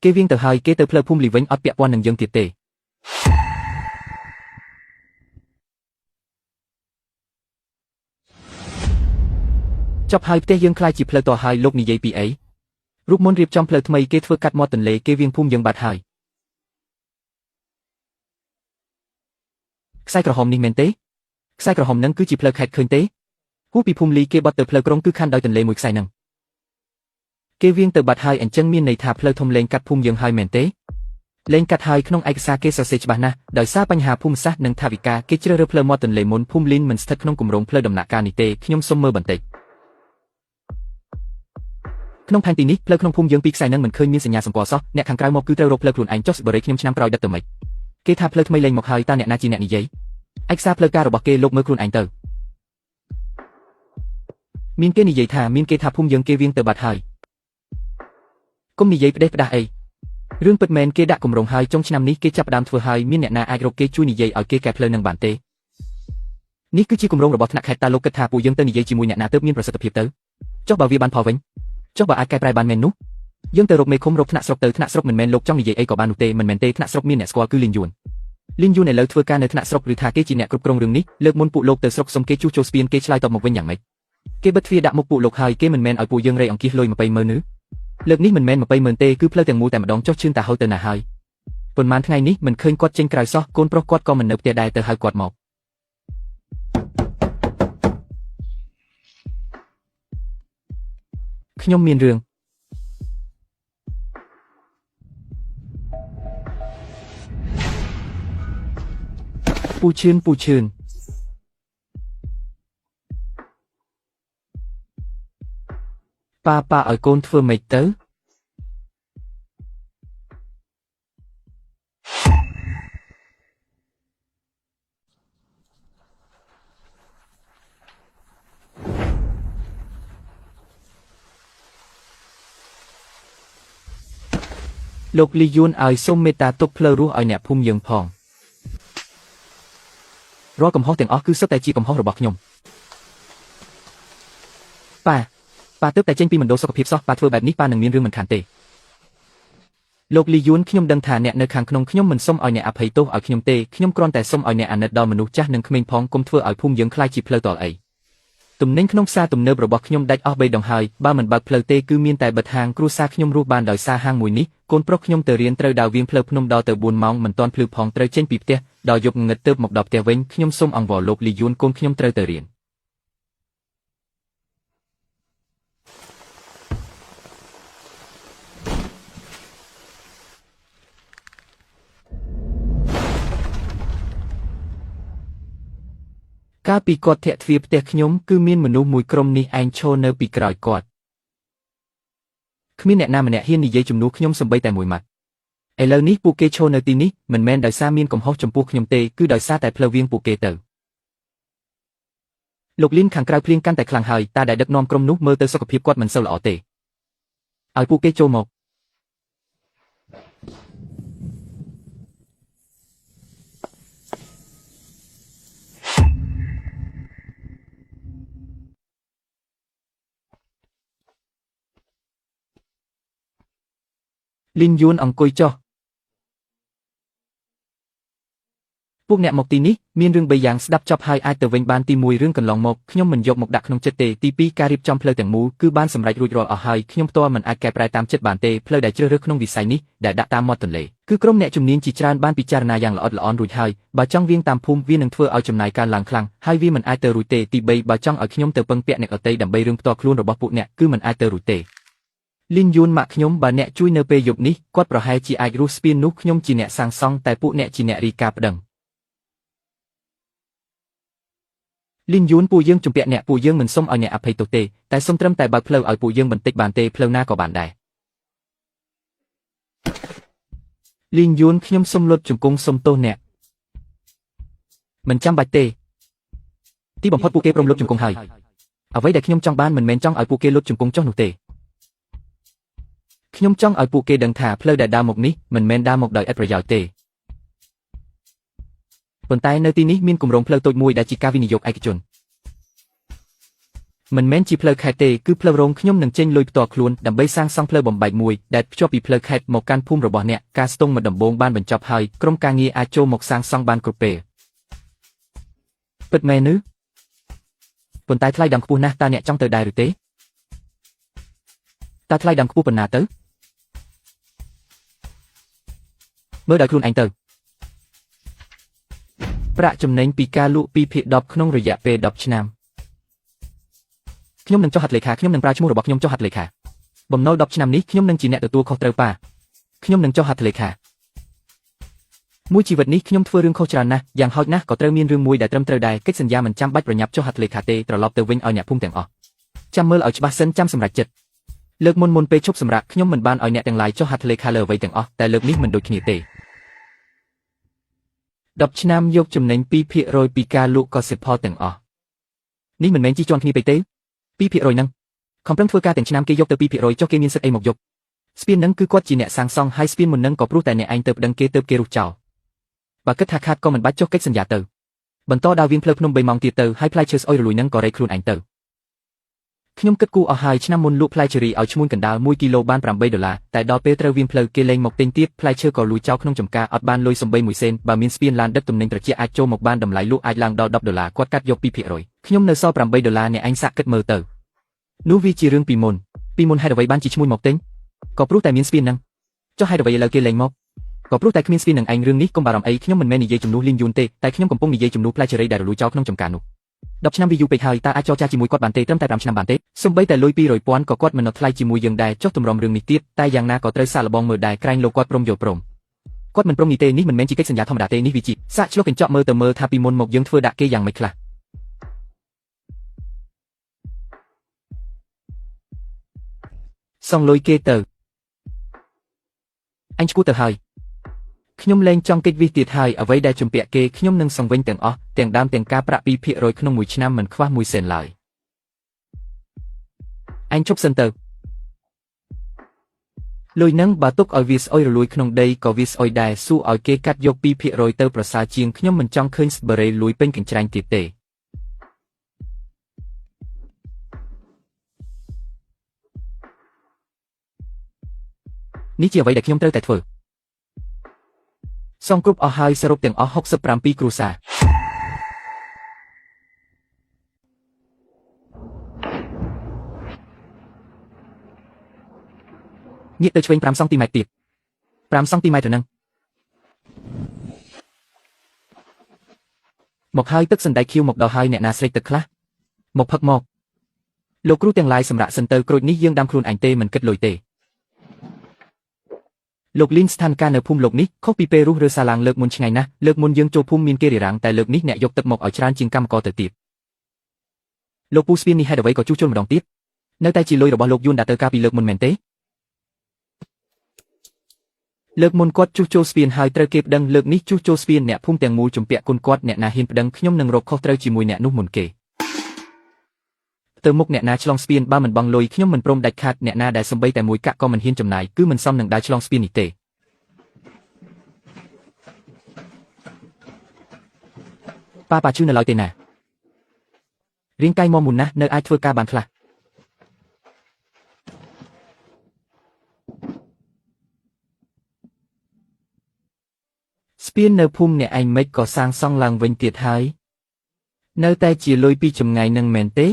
គេវាងទៅហើយគេទៅផ្លូវភូមិលីវិញអត់ពាក់ព័ន្ធនឹងយើងទៀតទេចប់ហើយផ្ទះយើងក្លាយជាផ្លូវតហើយលោកនិយាយពីអីរូបមន្តរៀបចំផ្លូវថ្មីគេធ្វើកាត់មាត់ទន្លេគេវាងភូមិយើងបាត់ហើយខ្សែក្រហមនេះមែនទេខ្សែក្រហមនឹងគឺជាផ្លូវខេត្តឃើញទេហួសពីភូមិលីគេបត់ទៅផ្លូវក្រុងគឺខណ្ឌដោយទន្លេមួយខ្សែនឹងគេវាងទៅបាត់ហើយអញ្ចឹងមានន័យថាផ្លូវធំលែងកាត់ភូមិយើងហើយមែនទេលែងកាត់ហើយក្នុងឯកសារគេសរសេរច្បាស់ណាស់ដោយសារបញ្ហាភូមិសាស្ត្រនិងថវិកាគេជ្រើសរើសផ្លូវមាត់ទន្លេមុនភូមិលីនមិនស្ថិតក្នុងគម្រោងផ្លូវដំណាក់កាលនេះទេខ្ញុំសុំមើលបន្តិចក្នុងផែនទីនេះផ្លូវក្នុងភូមិយើងពីរខ្សែនឹងមិនឃើញមានសញ្ញាសម្គាល់សោះអ្នកខាងក្រៅមកគឺត្រូវរកផ្លូវខ្លួនឯងចុះបរិយខ្ញុំឆ្នាំក្រោយដឹកទៅម៉េចគេថាផ្លូវថ្មីលែងមកហើយតើអ្នកណាជាអ្នកនិយាយឯកសារផ្លូវការរបស់គេលោកមើលខ្លួនឯងទៅមានគេនិយាយថាមានគេថាភូមិយើងគេវាងទៅបាត់ហើយគុំនិយាយផ្ដេសផ្ដាស់អីរឿងពិតមែនគេដាក់គម្រោងហើយចុងឆ្នាំនេះគេចាប់ផ្ដើមធ្វើហើយមានអ្នកណាអាចរកគេជួយនិយាយឲ្យគេកែផ្លូវនឹងបានទេនេះគឺជាគម្រោងរបស់ថ្នាក់ខេត្តតើលោកគិតថាពួកយើងទៅនិយាយជាមួយអ្នកណាទើបមានប្រសិទ្ធភាពទៅចុះបើវាបានផលវិញចុះបើអាចកែប្រែបានមែននោះយើងទៅរកមេឃុំរកថ្នាក់ស្រុកទៅថ្នាក់ស្រុកមិនមែនលោកចង់និយាយអីក៏បាននោះទេមិនមែនទេថ្នាក់ស្រុកមានអ្នកស្គាល់គឺលីនយួន លីនយូនឥឡូវធ្វើការនៅថ្នាក់ស្រុកឬថាគេជាអ្នកគ្រប់គ្រងរឿងនេះលើកមុនពួកលោកទៅស្រុកសុំគេជួសជុលស្ពានគេឆ្លើយតបមកវិញយ៉ាងម៉េចគេបិទទ្វារដាក់មុខពួកលោកហើយគេមិនមែនឲ្យពួកយើងរៃអង្គាសលុយ20ម៉ឺនឬលើកនេះមិនមែន20ម៉ឺនទេគឺផ្លូវទាំងមូលតែម្ដងចុះឈឿនតាហូតទៅណាហើយប៉ុន្មានថ្ងៃនេះមិនឃើញគាត់ចេញក្រៅសោះកូនប្រុសគាត់ក៏មិននៅផ្ទះដែរទៅហៅគាត់មកខ្ញុំមានរឿងពូឈឿនពូឈឿនប៉ាប៉ាឲ្យកូនធ្វើម៉េចទៅលោកលីយួនឲ្យសូមមេត្តាទុកផ្លូវរស់ឲ្យអ្នកភូមិយើងផងរាល់កំហុសទាំងអស់គឺសុទ្ធតែជាកំហុសរបស់ខ្ញុំប៉ាប៉ាទើបតែចេញពីមណ្ឌលសុខភាពសោះប៉ាធ្វើបែបនេះប៉ានឹងមានរឿងមិនខានទេលោកលីយួនខ្ញុំដឹងថាអ្នកនៅខាងក្នុងខ្ញុំមិនសូមឲ្យអ្នកអភ័យទោសឲ្យខ្ញុំទេខ្ញុំគ្រាន់តែសូមឲ្យអ្នកអាណិតដល់មនុស្សចាស់និងក្មេងផងកុំធ្វើឲ្យភូមិយើងក្លាយជាផ្លូវតល់អីទំនិញក្នុងផ្សារទំនើបរបស់ខ្ញុំដាច់អស់3ដងហើយបើមិនបើកផ្លូវទេគឺមានតែបិទហាងគ្រួសារខ្ញុំរស់បានដោយសារហាងមួយនេះកូនប្រុសខ្ញុំទៅរៀនត្រូវដើរវាងផ្លូវភ្នំដល់ទៅ4ម៉ោងមិនទាន់ភ្លឺផងត្រូវចេញពីផ្ទះដល់យប់ងងឹតទើបមកដល់ផ្ទះវិញខ្ញុំសូមអង្វរលោកលីយួនកូនខ្ញុំត្រូវទៅរៀនកាលពីគាត់ធាក់ទ្វារផ្ទះខ្ញុំគឺមានមនុស្សមួយក្រុមនេះឯងឈរនៅពីក្រោយគាត់គ្មានអ្នកណាម្នាក់ហ៊ាននិយាយជំនួសខ្ញុំសូម្បីតែមួយម៉ាត់ឥឡូវនេះពួកគេឈរនៅទីនេះមិនមែនដោយសារមានកំហុសចំពោះខ្ញុំទេគឺដោយសារតែផ្លូវវាងពួកគេទៅលោកលីនខាងក្រៅភ្លៀងកាន់តែខ្លាំងហើយតាដែលដឹកនាំក្រុមនោះមើលទៅសុខភាពគាត់មិនសូវល្អទេឲ្យពួកគេចូលមកលីនយួនអង្គុយចុះពួកអ្នកមកទីនេះមានរឿងបីយ៉ាងស្ដាប់ចប់ហើយអាចទៅវិញបានទី1រឿងកន្លងមកខ្ញុំមិនយកមកដាក់ក្នុងចិត្តទេទី2ការរៀបចំផ្លូវទាំងមូលគឺបានសម្រេចរួចរាល់អស់ហើយខ្ញុំផ្ទាល់មិនអាចកែប្រែតាមចិត្តបានទេផ្លូវដែលជ្រើសរើសក្នុងវិស័យនេះដែលដាក់តាមមាត់ទន្លេគឺក្រុមអ្នកជំនាញជាច្រើនបានពិចារណាយ៉ាងល្អិតល្អន់រួចហើយបើចង់វាងតាមភូមិវានឹងធ្វើឲ្យចំណាយកើនឡើងខ្លាំងហើយវាមិនអាចទៅរួចទេទី3បើចង់ឲ្យខ្ញុំទៅពឹងពាក់អ្នកដទៃដើម្បីរឿងផ្ទាល់ខ្លួនរបស់ពួកអ្នកគឺមិនអាចទៅរួចទេលីនយួនម៉ាក់ខ្ញុំបើអ្នកជួយនៅពេលយប់នេះគាត់ប្រហែលជាអាចរស់ស្ពាននោះខ្ញុំជាអ្នកសាងសង់តែពួកអ្នកជាអ្នករីកាប្តឹងលីនយួនពួកយើងជំពាក់អ្នកពួកយើងមិនសុំឲ្យអ្នកអភ័យទោសទេតែសុំត្រឹមតែបើកផ្លូវឲ្យពួកយើងបន្តិចបានទេផ្លូវណាក៏បានដែរលីនយួនខ្ញុំសុំលុតជង្គង់សុំទោសអ្នកមិនចាំបាច់ទេទីបំផុតពួកគេព្រមលុតជង្គង់ហើយអ្វីដែលខ្ញុំចង់បានមិនមែនចង់ឲ្យពួកគេលុតជង្គង់ចុះនោះទេខ្ញុំចង់ឲ្យពួកគេដឹងថាផ្លូវដែលដើរមកនេះមិនមែនដើរមកដោយឥតប្រយោជន៍ទេប៉ុន្តែនៅទីនេះមានគម្រោងផ្លូវតូចមួយដែលជាការវិនិយោគឯកជនមិនមែនជាផ្លូវខេត្តទេគឺផ្លូវរងខ្ញុំនឹងចេញលុយផ្ទាល់ខ្លួនដើម្បីសាងសង់ផ្លូវបំបែកមួយដែលភ្ជាប់ពីផ្លូវខេត្តមកកាន់ភូមិរបស់អ្នកការស្ទង់មកដំបូងបានបញ្ចប់ហើយក្រុមការងារអាចចូលមកសាងសង់បានគ្រប់ពេលពិតមែនឬប៉ុន្តែថ្លៃដើមខ្ពស់ណាស់តើអ្នកចង់ទៅដែរឬទេតើថ្លៃដើមខ្ពស់ប៉ុណ្ណាទៅមើលដោយខ្លួនឯងទៅប្រាក់ចំណេញពីការលក់2/10ក្នុងរយៈពេល10ឆ្នាំខ្ញុំនឹងចុះហត្ថលេខាខ្ញុំនឹងប្រើឈ្មោះរបស់ខ្ញុំចុះហត្ថលេខាបំណុល10ឆ្នាំនេះខ្ញុំនឹងជាអ្នកទទួលខុសត្រូវប៉ាខ្ញុំនឹងចុះហត្ថលេខាមួយជីវិតនេះខ្ញុំធ្វើរឿងខុសច្រើនណាស់យ៉ាងហោចណាស់ក៏ត្រូវមានរឿងមួយដែលត្រឹមត្រូវដែរកិច្ចសន្យាមិនចាំបាច់ប្រញាប់ចុះហត្ថលេខាទេត្រឡប់ទៅវិញឲ្យអ្នកភូមិទាំងអស់ចាំមើលឲ្យច្បាស់សិនចាំសម្រេចចិត្តលើកមុនពេលឈប់សម្រាកខ្ញុំមិនបានឲ្យអ្នកទាំងឡាយចុះហត្ថលេខាលើអ្វីទាំងអស់តែលើកនេះមិនដូចគ្នាទេ10ឆ្នាំយកចំណេញ2%ពីការលក់កសិផលទាំងអស់នេះមិនមែនជាជាន់គ្នាពេកទេ2%ហ្នឹងខំប្រឹងធ្វើការទាំងឆ្នាំគេយកទៅ2%ចុះគេមានសិទ្ធិអីមកយកស្ពានហ្នឹងគឺគាត់ជាអ្នកសាងសង់ហើយស្ពានមុនហ្នឹងក៏ព្រោះតែអ្នកឯងទៅប្តឹងគេទៅគេរុះចោលបើគិតថាខាតក៏មិនបាច់ចុះកិច្ចសន្យាទៅបន្តដើរវាងផ្លូវភ្នំ3ម៉ោងទៀតទៅហើយផ្លែឈើស្អុយរលួយហ្នឹងក៏រែកខ្លួនឯងទៅ ខ្ញុំគិតគូរអស់ហើយឆ្នាំមុនលក់ផ្លែឈើរីឲ្យឈ្មួញកណ្ដាល1គីឡូបាន8ដុល្លារតែដល់ពេលត្រូវវៀនផ្លូវគេលែងមកទិញទៀតផ្លែឈើក៏លួចចោលក្នុងចំការអត់បានលុយសំបី1សេនបើមានស្ពានឡានដឹកទំនិញត្រជាក់អាចចូលមកបានតម្លៃលក់អាចឡើងដល់10ដុល្លារគាត់កាត់យក2%ខ្ញុំនៅសល់8ដុល្លារអ្នកឯងសាកគិតមើលទៅនោះវាជារឿងពីមុនពីមុនហេតុអ្វីបានជាឈ្មួញមកទិញក៏ព្រោះតែមានស្ពានហ្នឹងចុះហេតុអ្វីឥឡូវគេលែងមកក៏ព្រោះតែគ្មានស្ពាននឹងឯងរឿងនេះកុំបារម្ភអីខ្ញុំមិនមែននិយាយជំនួសលីនយួនទេតែខ្ញុំកំពុងនិយាយជំនួសផ្លែឈើរីដែលរលួយចោលក្នុងចំការនោះ10ឆ្នាំវាយូរពេកហើយតើអាចចរចាជាមួយគាត់បានទេត្រឹមតែ5ឆ្នាំបានទេសូម្បីតែលុយ200,000ក៏គាត់មិននៅថ្លៃជាមួយយើងដែរចុះទម្រាំរឿងនេះទៀតតែយ៉ាងណាក៏ត្រូវសាកល្បងមើលដែរក្រែងលោកគាត់ព្រមយល់ព្រមគាត់មិនព្រមនេះទេនេះមិនមែនជាកិច្ចសន្យាធម្មតាទេនេះវាជាសាកឆ្លុះកញ្ចក់មើលទៅមើលថាពីមុនមកយើងធ្វើដាក់គេយ៉ាងម៉េចខ្លះសងលុយគេទៅអញឈួតទៅហើយខ្ញុំលែងចង់កិច្ចវិសទៀតហើយអ្វីដែលជំពាក់គេខ្ញុំនឹងសង្វិញទាំងអស់ទាំងដើមទាំងការប្រាក់2%ក្នុងមួយឆ្នាំមិនខ្វះ1សេនឡើយអញជប់សិនទៅលុយនឹងបើទុកឲ្យវាស្អុយរលួយក្នុងដីក៏វាស្អុយដែរសួរឲ្យគេកាត់យក2%ទៅប្រសើរជាងខ្ញុំមិនចង់ឃើញស្បេរីលួយពេញកញ្ច្រែងទៀតទេនេះជាអ្វីដែលខ្ញុំត្រូវតែធ្វើសងគ្រប់អស់ហើយសរុបទាំងអស់67គ្រួសារងាកទៅឆ្វេង5សង់ទីម៉ែត្រទៀត5សង់ទីម៉ែត្រនឹងមកហើយទឹកសណ្តែកខៀវមកដល់ហើយអ្នកណាស្រេកទឹកខ្លះមកផឹកមកលោកគ្រូទាំងឡាយសម្រាប់សិនទៅក្រូចនេះយើងដាំខ្លួនឯងទេមិនគិតលុយទេលោកលីនស្ថានភាពនៅភូមិលោកនេះខុសពីពេលរុះរើសាឡាងលើកមុនឆ្ងាយណាស់លើកមុនយើងចូលភូមិមានគេរារាំងតែលើកនេះអ្នកយកទឹកមកឲ្យច្រើនជាងកម្មករទៅទៀតលោកពូស្ពាននេះហេតុអ្វីក៏ជួសជុលម្ដងទៀតនៅតែជាលុយរបស់លោកយួនដាក់ទៅកាលពីលើកមុនមែនទេលើកមុនគាត់ជួសជុលស្ពានហើយត្រូវគេប្តឹងលើកនេះជួសជុលស្ពានអ្នកភូមិទាំងមូលជំពាក់គុណគាត់អ្នកណាហ៊ានប្តឹងខ្ញុំនឹងរកខុសត្រូវជាមួយអ្នកនោះមុនគេទៅមុខអ្នកណាឆ្លងស្ពានបើមិនបង់លុយខ្ញុំមិនព្រមដាច់ខាតអ្នកណាដែលសំបីតែមួយកាក់ក៏មិនហ៊ានចំណាយគឺមិនសមនឹងដើរឆ្លងស្ពាននេះទេប៉ាប៉ាឈឺនៅឡើយទេណារាងកាយមមុនណាស់នៅអាចធ្វើការបានខ្លះស្ពាននៅភូមិអ្នកឯងមិនក៏សាងសង់ឡើងវិញទៀតហើយនៅតែជាលុយពីចម្ងាយនឹងមែនទេ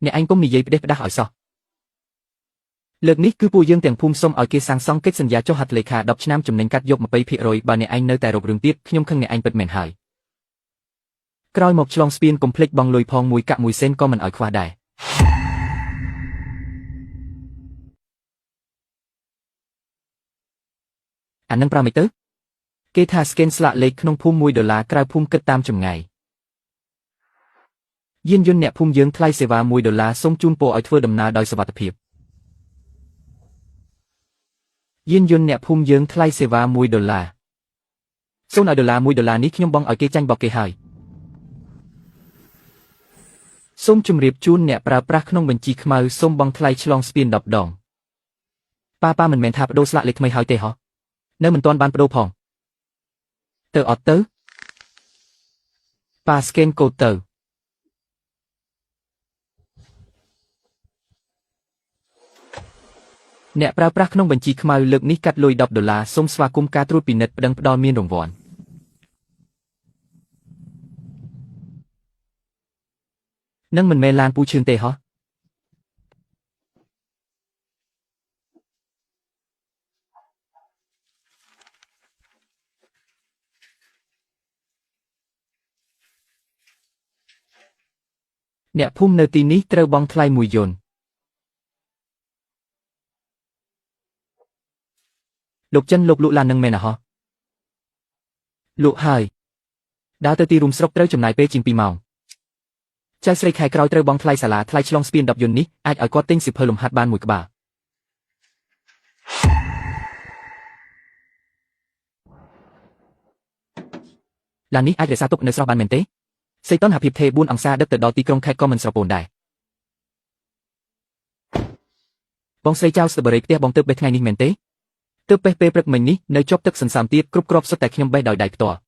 អ្នកឯងកុំនិយាយផ្ដេសផ្ដាស់ឲ្យសោះលើកនេះគឺពួកយើងទាំងភូមិសុំឲ្យគេសាងសង់កិច្ចសន្យាចុះហត្ថលេខា10ឆ្នាំចំណេញកាត់យក20%បើអ្នកឯងនៅតែរករឿងទៀតខ្ញុំខឹងអ្នកឯងពិតមែនហើយក្រោយមកឆ្លងស្ពានកុំភ្លេចបង់លុយផងមួយកាក់មួយសេនក៏មិនឲ្យខ្វះដែរអានឹងប្រើមិនទៅគេថាស្កេនស្លាកលេខក្នុងភូមិ1ដុល្លារក្រៅភូមិគិតតាមចម្ងាយយានយន្តអ្នកភូមិយើងថ្លៃសេវា1ដុល្លារសូមជូនពរឲ្យធ្វើដំណើរដោយសុវត្ថិភាពយានយន្តអ្នកភូមិយើងថ្លៃសេវា1ដុល្លារសូមឲ្យដុល្លារ1ដុល្លារនេះខ្ញុំបង់ឲ្យគេចាញ់បោកគេហើយសូមជម្រាបជូនអ្នកប្រើប្រាស់ក្នុងបញ្ជីខ្មៅសូមបង់ថ្លៃឆ្លងស្ពាន10ដងប៉ាប៉ាមិនមែនថាបដូរស្លាកលេខថ្មីហើយទេហ៎នៅមិនទាន់បានបដូរផងទៅអត់ទៅប៉ាស្កេនកូដទៅអ្នកប្រើប្រាស់ក្នុងបញ្ជីខ្មៅលើកនេះកាត់លុយ10ដុល្លារសូមស្វាគមន៍ការត្រួតពិនិត្យប្តឹងផ្តល់មានរង្វាន់នឹងមិនមែនឡានពូឈឿនទេហ៎អ្នកភូមិនៅទីនេះត្រូវបង់ថ្លៃមួយយន្តលោកចិនលោកលក់ឡាននឹងមែនហ៎លក់ហើយដើរទៅទីរួមស្រុកត្រូវចំណាយពេលជាង2ម៉ោងចៅស្រីខែក្រោយត្រូវបង់ថ្លៃសាលាថ្លៃឆ្លងស្ពាន10យន្តនេះអាចឲ្យគាត់ទិញសៀវភៅលំហាត់បានមួយក្បាលឡាននេះអាចរក្សាទុកនៅស្រស់បានមែនទេសីតុនហភាពថេ4អង្សាដឹកទៅដល់ទីក្រុងខេត្តក៏មិនស្រពោនដែរបងស្រីចៅស្ទបរិយផ្ទះបងទើបបេះថ្ងៃនេះមែនទេទើបបេះពេលព្រឹកមិញនេះនៅជាប់ទឹកសន្សើមទៀតគ្រប់គ្រាប់សុទ្ធតែខ្ញុំបេះដោយដៃផ្ទាល់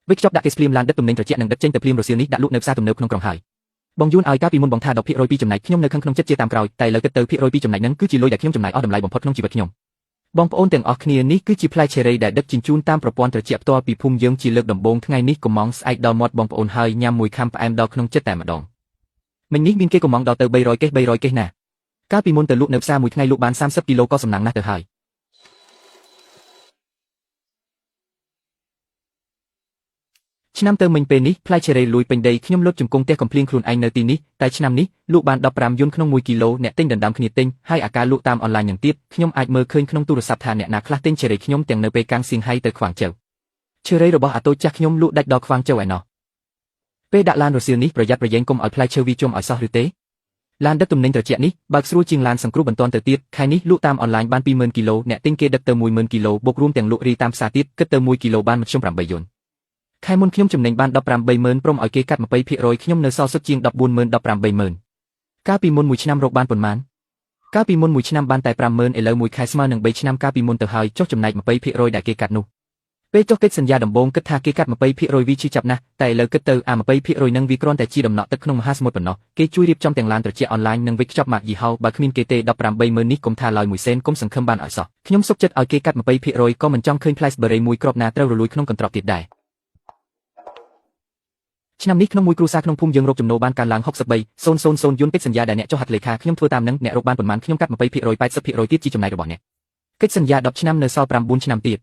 វិចខ្ចប់ដាក់គេភ្លាមឡានដឹកទំនិញត្រជាក់និងដឹកចេញទៅភ្លាមរសៀលនេះដាក់លក់នៅផ្សារទំនើបក្នុងក្រុងហើយ បងយួនឲ្យកាលពីមុនបងថា10%ពីចំណែកខ្ញុំនៅខាងក្នុងចិត្តជាតាមក្រោយតែឥឡូវគិតទៅភាគរយពីចំណែកហ្នឹងគឺជាលុយដែលខ្ញុំចំណាយអស់តម្លៃបំផុតក្នុងជីវិតខ្ញុំបងប្អូនទាំងអស់គ្នានេះគឺជាផ្លែឆេរីដែលដឹកជញ្ជូនតាមប្រព័ន្ធត្រជាក់ផ្ទាល់ពីភូមិយើងជាលើកដំបូងថ្ងៃនេះកំងស្អែកដល់មាត់បងប្អូនហើយញ៉ាំមួយខាំផ្អែមដល់ក្នុងចិត្តតែម្ដងមិញនេះមានគេកំងដល់ទៅ300កេស300កេសណាកាលពីមុនទៅលក់នៅផ្សារមួយថ្ងៃលក់បាន30គីឡូក៏សំណាងណាស់ទៅហើយឆ្នាំទៅមិញពេលនេះផ្លែឆេរីលួយពេញដីខ្ញុំលុតជង្គង់ផ្ទះកំភ្លៀងខ្លួនឯងនៅទីនេះតែឆ្នាំនេះលក់បាន15យួនក្នុង1គីឡូអ្នកទិញដណ្ដើមគ្នាទិញហើយអាការលក់តាមអនឡាញនឹងទៀតខ្ញុំអាចមើលឃើញក្នុងទូរស័ព្ទថាអ្នកណាខ្លះទិញឆេរីខ្ញុំទាំងនៅពេលកាំងសៀងហៃទៅខ្វាងចៅឆេរីរបស់អាតូចចាស់ខ្ញុំលក់ដាច់ដល់ខ្វាងចៅឯណោះពេលដាក់ឡានរសៀលនេះប្រយ័ត្នប្រយែងកុំឲ្យផ្លែឈើវាជុំឲ្យសោះឬទេឡានដឹកទំនិញត្រជាក់នេះបើកស្រួលជាងឡានសង្គ្រោះបន្ទាន់ទៅទៀតខែនេះលក់តាមអនឡាញបាន20000គីឡូអ្នកទិញគេដឹកទៅ10000គីឡូបូករួមទាំងលក់រីតាមផ្សារទៀតគិតទៅ1គីឡូបានមធ្យម8យួនខែមុនខ្ញុំចំណេញបាន180,000ព្រមឲ្យគេកាត់20%ខ្ញុំនៅសល់សុទ្ធជាង140,000 180,000កាលពីមុនមួយឆ្នាំរកបានប៉ុន្មានកាលពីមុនមួយឆ្នាំបានតែ50,000ឥឡូវមួយខែស្មើនឹង3ឆ្នាំកាលពីមុនទៅហើយចុះចំណែក20%ដែលគេកាត់នោះពេលចុះកិច្ចសន្យាដំបូងគិតថាគេកាត់20%វាឈឺចាប់ណាស់តែឥឡូវគិតទៅអា20%នឹងវាគ្រាន់តែជាដំណក់ទឹកក្នុងមហាសមុទ្រប៉ុណ្ណោះគេជួយរៀបចំទាំងឡានត្រជាក់អនឡាញនិងវេចខ្ចប់ម៉ាកយីហោបើគ្មានគេទេ180,000នេះកុំថាឡើយមួយសេនកុំសង្ឃឹមបានឲ្យសោះខ្ញុំសុខចិត្តឲ្យគេកាត់20%ក៏មិនចង់ឃើញផ្លែស្បឺរ៉េមួយគ្រាប់ណាត្រូវរលួយក្នុងកន្ត្រកទៀតដែរឆ្នាំនេះក្នុងមួយគ្រួសារក្នុងភូមិយើងរកចំណូលបានកើនឡើង63,000យួនកិច្ចសន្យាដែលអ្នកចុះហត្ថលេខាខ្ញុំធ្វើតាមនឹងអ្នករកបានប៉ុន្មានខ្ញុំកាត់20% 80%ទៀតជាចំណែករបស់អ្នកកិច្ចសន្យា10ឆ្នាំនៅសល់9ឆ្នាំទៀត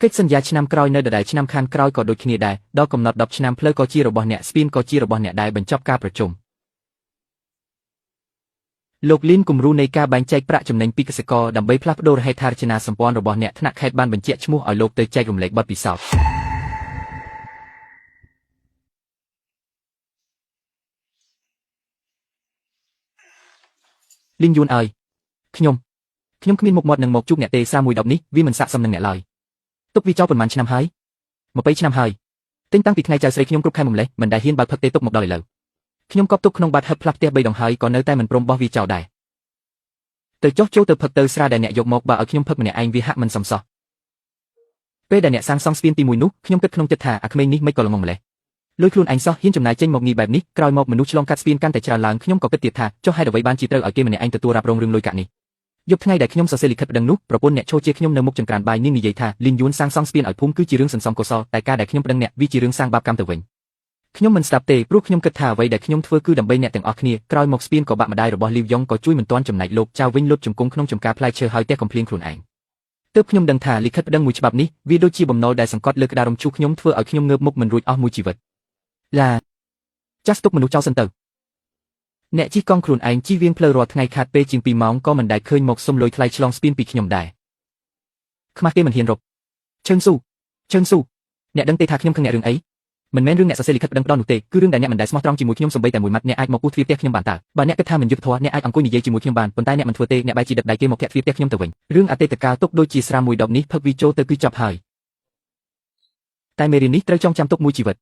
កិច្ចសន្យាឆ្នាំក្រោយនៅដដែលឆ្នាំខាងក្រោយក៏ដូចគ្នាដែរដល់កំណត់10ឆ្នាំផ្លូវក៏ជារបស់អ្នកស្ពានក៏ជារបស់អ្នកដែរបញ្ចប់ការប្រជុំលោកលីនគំរូនៃការបែងចែកប្រាក់ចំណេញពីកសិករដើម្បីផ្លាស់ប្ដូរហេដ្ឋារចនាសម្ព័ន្ធរបស់អ្នកថ្នាក់ខេត្តបានបញ្ជាក់ឈ្មោះឲ្យលោកទៅចែករំលែកបទពិសោធន៍លីនយួនអើយខ្ញុំគ្មានមុខមាត់នឹងមកជួបអ្នកទេសារមួយដបនេះវាមិនស័ក្តិសមនឹងអ្នកឡើយទុកវាចោលប៉ុន្មានឆ្នាំហើយ20ឆ្នាំហើយទិញតាំងពីថ្ងៃចៅស្រីខ្ញុំគ្រប់ខែមកម្លេះមិនដែលហ៊ានបើកផឹកទេទុកមកដល់ឥឡូវខ្ញុំកប់ទុកក្នុងបាតហឹបផ្លាស់ផ្ទះ3ដងហើយក៏នៅតែមិនព្រមបោះវាចោលដែរទៅចុះចូលទៅផឹកទៅស្រាដែលអ្នកយកមកបើឲ្យខ្ញុំផឹកម្នាក់ឯងវាហាក់មិនសមសោះពេលដែលអ្នកសាងសង់ស្ពានទី1នោះខ្ញុំគិតក្នុងចិត្តថាអាក្មេងនេះមិនក៏ល្ងងម្លេះលុយខ្លួនឯងសោះហ៊ានចំណាយចេញមកងាយបែបនេះក្រោយមកមនុស្សឆ្លងកាត់ស្ពានកាន់តែច្រើនឡើងខ្ញុំក៏គិតទៀតថាចុះហេតុអ្វីបានជាត្រូវឲ្យគេម្នាក់ឯងទទួលរ៉ាប់រងរឿងលុយកាក់នេះយប់ថ្ងៃដែលខ្ញុំសរសេរលិខិតប្តឹងនោះប្រពន្ធអ្នកឈរជាខ្ញុំនៅមុខចង្ក្រានបាយនាងនិយាយថាលីនយួនសាងសង់ស្ពានឲ្យភូមិគឺជារឿងសន្សំកុសលតែការដែលខ្ញុំប្តឹងអ្នកវាជារឿងសាងបាបកម្មទៅវិញខ្ញុំមិនស្ដាប់ទេព្រោះខ្ញុំគិតថាអ្វីដែលខ្ញុំធ្វើគឺដើម្បីអ្នកទាំងអស់គ្នាក្រោយមកស្ពានក៏បាក់ម្ដាយរបស់លីវយ៉ុងក៏ជួយមិនទាន់ចំណែកលោកចៅវិញលុតជង្គង់ក្នុងចំការផ្លែឈើហើយផ្ទះកំភ្លៀងខ្លួនឯងទើបខ្ញុំដឹងថាលិខិតប្តឹងមួយច្បាប់នេះវាដូចជាបំណុលដែលសង្កត់លើក្តាររំជួសខ្ញុំធ្វើឲ្យខ្ញុំងើបមុខមិនរួចអស់មួយជីវិតឡាចាស់ទុកមនុស្សចោលសិនទៅអ្នកជិះកង់ខ្លួនឯងជិះវៀងផ្លូវរាល់ថ្ងៃខាតពេលជាង2ម៉ោងក៏មិនដែលឃើញមកសុំលុយថ្លៃឆ្លងស្ពានពីខ្ញុំដែរខ្មាស់គេមិនហ៊ានរកឈឹងស៊ូឈឹងស៊ូអ្នកដឹងទេថាខ្ញុំខឹងអ្នករឿងអីមិនមែនរឿងអ្នកសរសេរលិខិតប្តឹងផ្តល់នោះទេគឺរឿងដែលអ្នកមិនដែលស្មោះត្រង់ជាមួយខ្ញុំសូម្បីតែមួយម៉ាត់អ្នកអាចមកពុះទ្វារផ្ទះខ្ញុំបានតើបើអ្នកគិតថាមិនយុត្តិធម៌អ្នកអាចអង្គុយនិយាយជាមួយខ្ញុំបានប៉ុន្តែអ្នកមិនធ្វើទេអ្នកបែរជាដឹកដៃគេមកធាក់ទ្វារផ្ទះខ្ញុំទៅវិញរឿងអតីតកាលទុកដូចជាស្រាមួយដបនេះផឹកវីចូលទៅគឺចប់ហើយតែមេរៀននេះត្រូវចងចាំទុកមួយជីវិត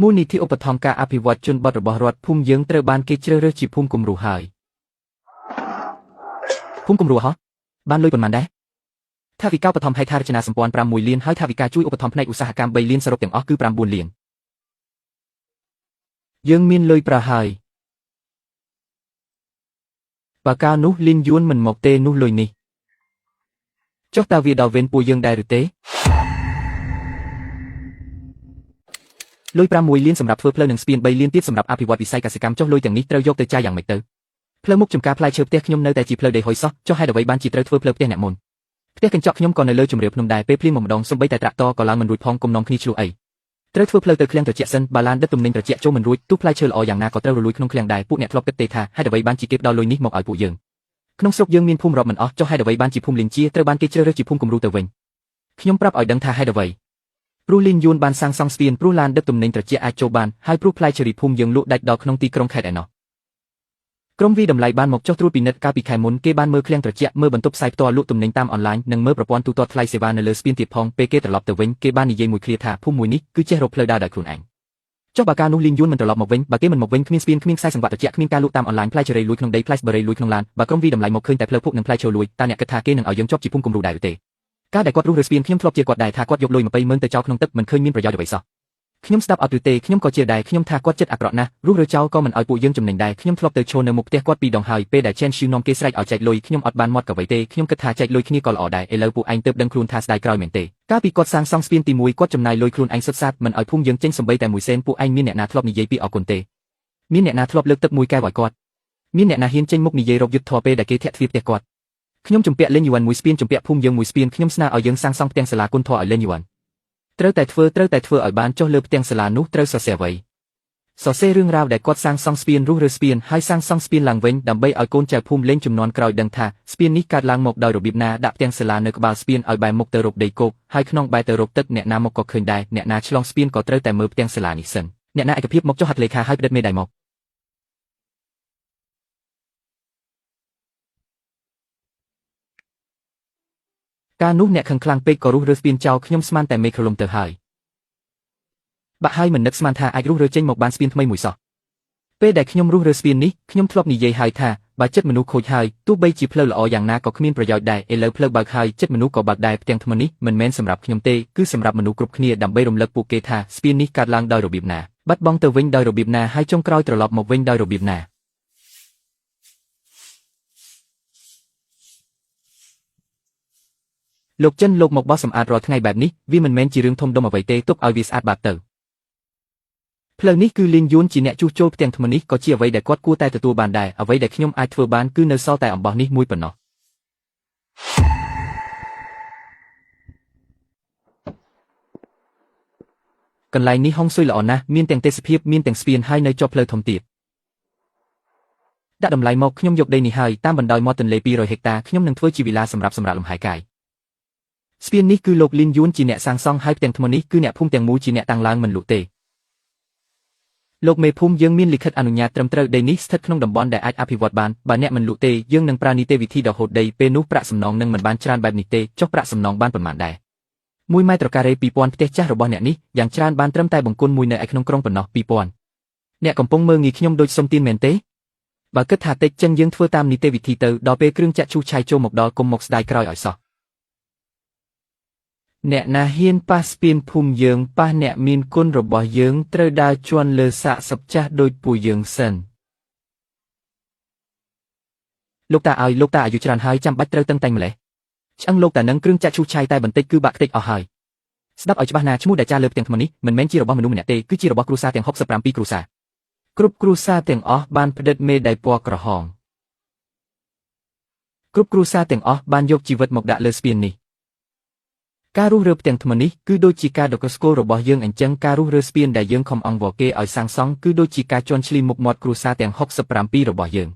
មូលនិធិឧបត្ថម្ភការអភិវឌ្ឍជនបទរបស់រដ្ឋភូមិយើងត្រូវបានគេជ្រើសរើសជាភូមិគំរូហើយភូមិគំរូហោះបានលុយប៉ុន្មានដែរថវិកាឧបត្ថម្ភហេដ្ឋារចនាសម្ព័ន្ធ6លានហើយថវិកាជួយឧបត្ថម្ភផ្នែកឧស្សាហកម្ម3លានសរុបទាំងអស់គឺ9លានយើងមានលុយប្រើហើយបើកាលនោះលីនយួនមិនមកទេនោះលុយនេះចុះតើវាដល់វេនពួកយើងដែរឬទេលុយ6លានសម្រាប់ធ្វើផ្លូវនិងស្ពាន3លានទៀតសម្រាប់អភិវឌ្ឍវិស័យកសិកម្មចុះលុយទាំងនេះត្រូវយកទៅចាយយ៉ាងម៉េចទៅផ្លូវមុខចំការផ្លែឈើផ្ទះខ្ញុំនៅតែជាផ្លូវដីហុយសោះចុះហេតុអ្វីបានជាត្រូវធ្វើផ្លូវផ្ទះអ្នកមុនផ្ទះកញ្ចក់ខ្ញុំក៏នៅលើជម្រាលភ្នំដែរពេលភ្លៀងមកម្ដងសូម្បីតែត្រាក់ទ័រក៏ឡើងមិនរួចផងកុំនាំគ្នាឆ្លោះអីត្រូវធ្វើផ្លូវទៅឃ្លាំងត្រជាក់សិនបើឡានដឹកទំនិញត្រជាក់ចូលមិនរួចទោះផ្លែឈើល្អយ៉ាងណាក៏ត្រូវរលួយក្នុងឃ្លាំងដែរពួកអ្នកធ្លាប់គិតទេថាហេតុអ្វីបានជាគេផ្ដល់លុយនេះមកឲ្យពួកយើងក្នុងស្រុកយើងមានភូមិរាប់មិនអស់ចុះហេតុអ្វីបានជាភូមិលីនជាត្រូវបានគេជ្រើសរើសជាភូមិគំរូទៅវិញខ្ញុំប្រាប់ឲ្យដឹងថាហេតុអ្វីព្រោះលីនយួនបានសាងសង់ស្ពានព្រោះឡានដឹកទំនិញត្រជាក់អាចចូលបានហើយព្រោះផ្លែឈើរីភូមិយើងលក់ដាច់ដល់ក្នុងទីក្រុងខេត្តឯណោះក្រុមវីតម្លៃបានមកចុះត្រួតពិនិត្យកាលពីខែមុនគេបានមើលឃ្លាំងត្រជាក់មើលបន្ទប់ផ្សាយផ្ទាល់លក់ទំនិញតាមអនឡាញនិងមើលប្រព័ន្ធទូទាត់ថ្លៃសេវានៅលើស្ពានទៀតផងពេលគេត្រឡប់ទៅវិញគេបាននិយាយមួយឃ្លាថាភូមិមួយនេះគឺចេះរកផ្លូវដើរដោយខ្លួនឯង ចុះបើកាលនោះលីនយួនមិនត្រឡប់មកវិញបើគេមិនមកវិញគ្មានស្ពានគ្មានខ្សែសង្វាក់ត្រជាក់គ្មានការលក់តាមអនឡាញផ្លែឈើរីលួចក្នុងដីផ្លែស្បឺរីលួចក្នុងឡានបើក្រុមវីតម្លៃមកឃើញតែផ្លូវភក់និងផ្លែឈើលួចតើអ្នកគិតថាគេនឹងឲ្យយើងជាប់ជាភូមិគំរូដែរឬទេការដែលគាត់រុះរើស្ពានខ្ញុំធ្លាប់ជាគាត់ដែរថាគាត់យកលុយ20ម៉ឺនទៅចោលក្នុងទឹកមិនឃើញមានប្រយោជន៍អ្វីសោះខ្ញុំស្ដាប់អត់ឬទេខ្ញុំក៏ជាដែរខ្ញុំថាគាត់ចិត្តអាក្រក់ណាស់រុះរើចោលក៏មិនឲ្យពួកយើងចំណេញដែរខ្ញុំធ្លាប់ទៅឈរនៅមុខផ្ទះគាត់ពីរដងហើយពេលដែល Chen Shu នាំគេស្រែកឲ្យចែកលុយខ្ញុំអត់បានមាត់កអ្វីទេខ្ញុំគិតថាចែកលុយគ្នាក៏ល្អដែរឥឡូវពួកឯងទើបដឹងខ្លួនថាស្ដាយក្រោយមែនទេកាលពីគាត់សាងសង់ស្ពានទី1គាត់ចំណាយលុយខ្លួនឯងសុទ្ធសាធមិនឲ្យភូមិយើងចេញសំបីតែមួយសេនពួកឯងមានអ្នកណាធ្លាប់និយាយពីអរគុណទេមានអ្នកណាធ្លាប់លើកទឹកមួយកែវឲ្យគាត់មានអ្នកណាហ៊ានចេញមុខនិយាយរកយុទ្ធធម៌ពេលដែលគេធាក់ទ្វារផ្ទះគាត់ខ្ញុំជំពាក់លេងយួនមួយស្ពានជំពាក់ភូមិយើងមួយស្ពានខ្ញុំស្នើឲ្យយើងសាងសង់ផ្ទាំងសាលាគុណធម៌ឲ្យលេងយួនត្រូវតែធ្វើត្រូវតែធ្វើឲ្យបានចុះលើផ្ទាំងសាលានោះត្រូវសរសេរអ្វីសរសេររឿងរ៉ាវដែលគាត់សាងសង់ស្ពានរុះរើស្ពានហើយសាងសង់ស្ពានឡើងវិញដើម្បីឲ្យកូនចៅភូមិលេងជំនាន់ក្រោយដឹងថាស្ពាននេះកើតឡើងមកដោយរបៀបណាដាក់ផ្ទាំងសាលានៅក្បាលស្ពានឲ្យបែរមុខទៅរកដីគោកហើយក្នុងបែរទៅរកទឹកអ្នកណាមកក៏ឃើញដែរអ្នកណាឆ្លងស្ពានក៏ត្រូវតែមើលផ្ទាំងសាលានេះសិនអ្នកណាឯកភាពមកចុះហត្ថលេខាហើយផ្ដិតមេដៃមកកាលនោះអ្នកខឹងខ្លាំងពេកក៏រុះរើស្ពានចោលខ្ញុំស្មានតែមេឃរលំទៅហើយបាក់ហើយមិននឹកស្មានថាអាចរុះរើចេញមកបានស្ពានថ្មីមួយសោះពេលដែលខ្ញុំរុះរើស្ពាននេះខ្ញុំធ្លាប់និយាយហើយថាបើចិត្តមនុស្សខូចហើយទោះបីជាផ្លូវល្អយ៉ាងណាក៏គ្មានប្រយោជន៍ដែរឥឡូវផ្លូវបើកហើយចិត្តមនុស្សក៏បើកដែរផ្ទាំងថ្មនេះមិនមែនសម្រាប់ខ្ញុំទេគឺសម្រាប់មនុស្សគ្រប់គ្នាដើម្បីរំលឹកពួកគេថាស្ពាននេះកើតឡើងដោយរបៀបណាបាត់បង់ទៅវិញដោយរបៀបណាហើយចុងក្រោយត្រឡប់មកវិញដោយរបៀបណាលោកចិនលោកមកបោះសម្អាតរាល់ថ្ងៃបែបនេះវាមិនមែនជារឿងធំដុំអ្វីទេទុកឲ្យវាស្អាតបាតទៅផ្លូវនេះគឺលីនយួនជាអ្នកជួសជុលផ្ទាំងថ្មនេះក៏ជាអ្វីដែលគាត់គួរតែទទួលបានដែរអ្វីដែលខ្ញុំអាចធ្វើបានគឺនៅសល់តែអំបោះនេះមួយប៉ុណ្ណោះកន្លែងនេះហុងស៊ុយល្អណាស់មានទាំងទេសភាពមានទាំងស្ពានហើយនៅជាប់ផ្លូវធំទៀតដាក់តម្លៃមកខ្ញុំយកដីនេះហើយតាមបណ្ដោយមាត់ទន្លេ200ហិកតាខ្ញុំនឹងធ្វើជាវីឡាសម្រាប់សម្រាកលំហែកាយស្ពាននេះគឺលោកលីនយួនជាអ្នកសាងសង់ហើយផ្ទាំងថ្មនេះគឺអ្នកភូមិទាំងមូលជាអ្នកតាំងឡើងមិនលក់ទេលោកមេភូមិយើងមានលិខិតអនុញ្ញាតត្រឹមត្រូវដីនេះស្ថិតក្នុងតំបន់ដែលអាចអភិវឌ្ឍបានបើអ្នកមិនលក់ទេយើងនឹងប្រើនីតិវិធីដកហូតដីពេលនោះប្រាក់សំណងនឹងមិនបានច្រើនបែបនេះទេចុះប្រាក់សំណងបានប៉ុន្មានដែរ1ម៉ែត្រការ៉េ2000ផ្ទះចាស់របស់អ្នកនេះយ៉ាងច្រើនបានត្រឹមតែបង្គន់មួយនៅឯក្នុងក្រុងប៉ុណ្ណោះ2000អ្នកកំពុងមើលងាយខ្ញុំដូចសុំទានមែនទេបើគិតថាតិចចឹងយើងធ្វើតាមនីតិវិធីទៅដល់ពេលគ្រឿងចាក់ឈូសឆាយចូលមកដល់គុំមកស្ដាយក្រោយឲ្យសោះអ្នកណាហ៊ានប៉ះស្ពានភូមិយើងប៉ះអ្នកមានគុណរបស់យើងត្រូវដើរជាន់លើសាកសពចាស់ដូចពួកយើងសិនលោកតាឲ្យលោកតាអាយុច្រើនហើយចាំបាច់ត្រូវតឹងតែងម្លេះឆ្អឹងលោកតានឹងគ្រឿងចាក់ឈូសឆាយតែបន្តិចគឺបាក់ខ្ទេចអស់ហើយស្ដាប់ឲ្យច្បាស់ណាឈ្មោះដែលចារលើផ្ទាំងថ្មនេះមិនមែនជារបស់មនុស្សម្នាក់ទេគឺជារបស់គ្រួសារទាំង67គ្រួសារគ្រប់គ្រួសារទាំងអស់បានផ្ដិតមេដៃពណ៌ក្រហមគ្រប់គ្រួសារទាំងអស់បានយកជីវិតមកដាក់លើស្ពាននេះការរុះរើផ្ទាំងថ្មនេះគឺដូចជាការដកស្គលរបស់យើងអញ្ចឹងការរុះរើស្ពានដែលយើងខំអង្វរគេឲ្យសាងសង់គឺដូចជាការជន់ឈ្លីមុខមាត់គ្រួសារទាំង67របស់យើង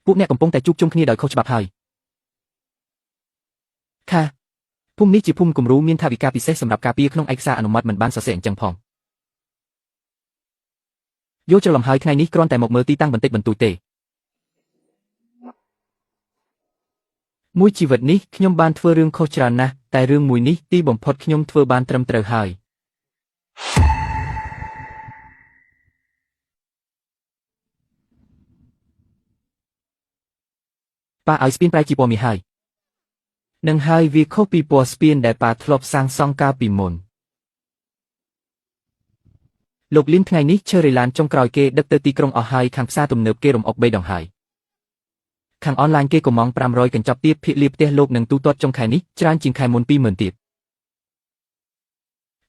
ពួកអ្នកកំពុងតែជួបជុំគ្នាដោយខុសច្បាប់ហើយខាភូមិនេះជាភូមិគំរូមានថវិកាពិសេសសម្រាប់ការពារក្នុងឯកសារអនុម័តមិនបានសរសេរអញ្ចឹងផងយល់ច្រឡំហើយថ្ងៃនេះគ្រាន់តែមកមើលទីតាំងបន្តិចបន្តួចទេមួយជីវិតនេះខ្ញុំបានធ្វើរឿងខុសច្រើនណាស់តែរឿងមួយនេះទីបំផុតខ្ញុំធ្វើបានត្រឹមត្រូវហើយប៉ាឲ្យស្ពានប្រែជាពណ៌មាសហើយនឹងហើយវាខុសពីពណ៌ស្ពានដែលប៉ាធ្លាប់សាងសង់កាលពីមុនលោកលីនថ្ងៃនេះឈើរេឡានចុងក្រោយគេដឹកទៅទីក្រុងអស់ហើយខាងផ្សារទំនើបគេរំអុក3ដងហើយខាងអនឡាញគេក៏ម៉ង500កញ្ចប់ទៀតភាគលាផ្ទះលោកនឹងទូទាត់ចុងខែនេះច្រើនជាងខែមុន20000ទៀត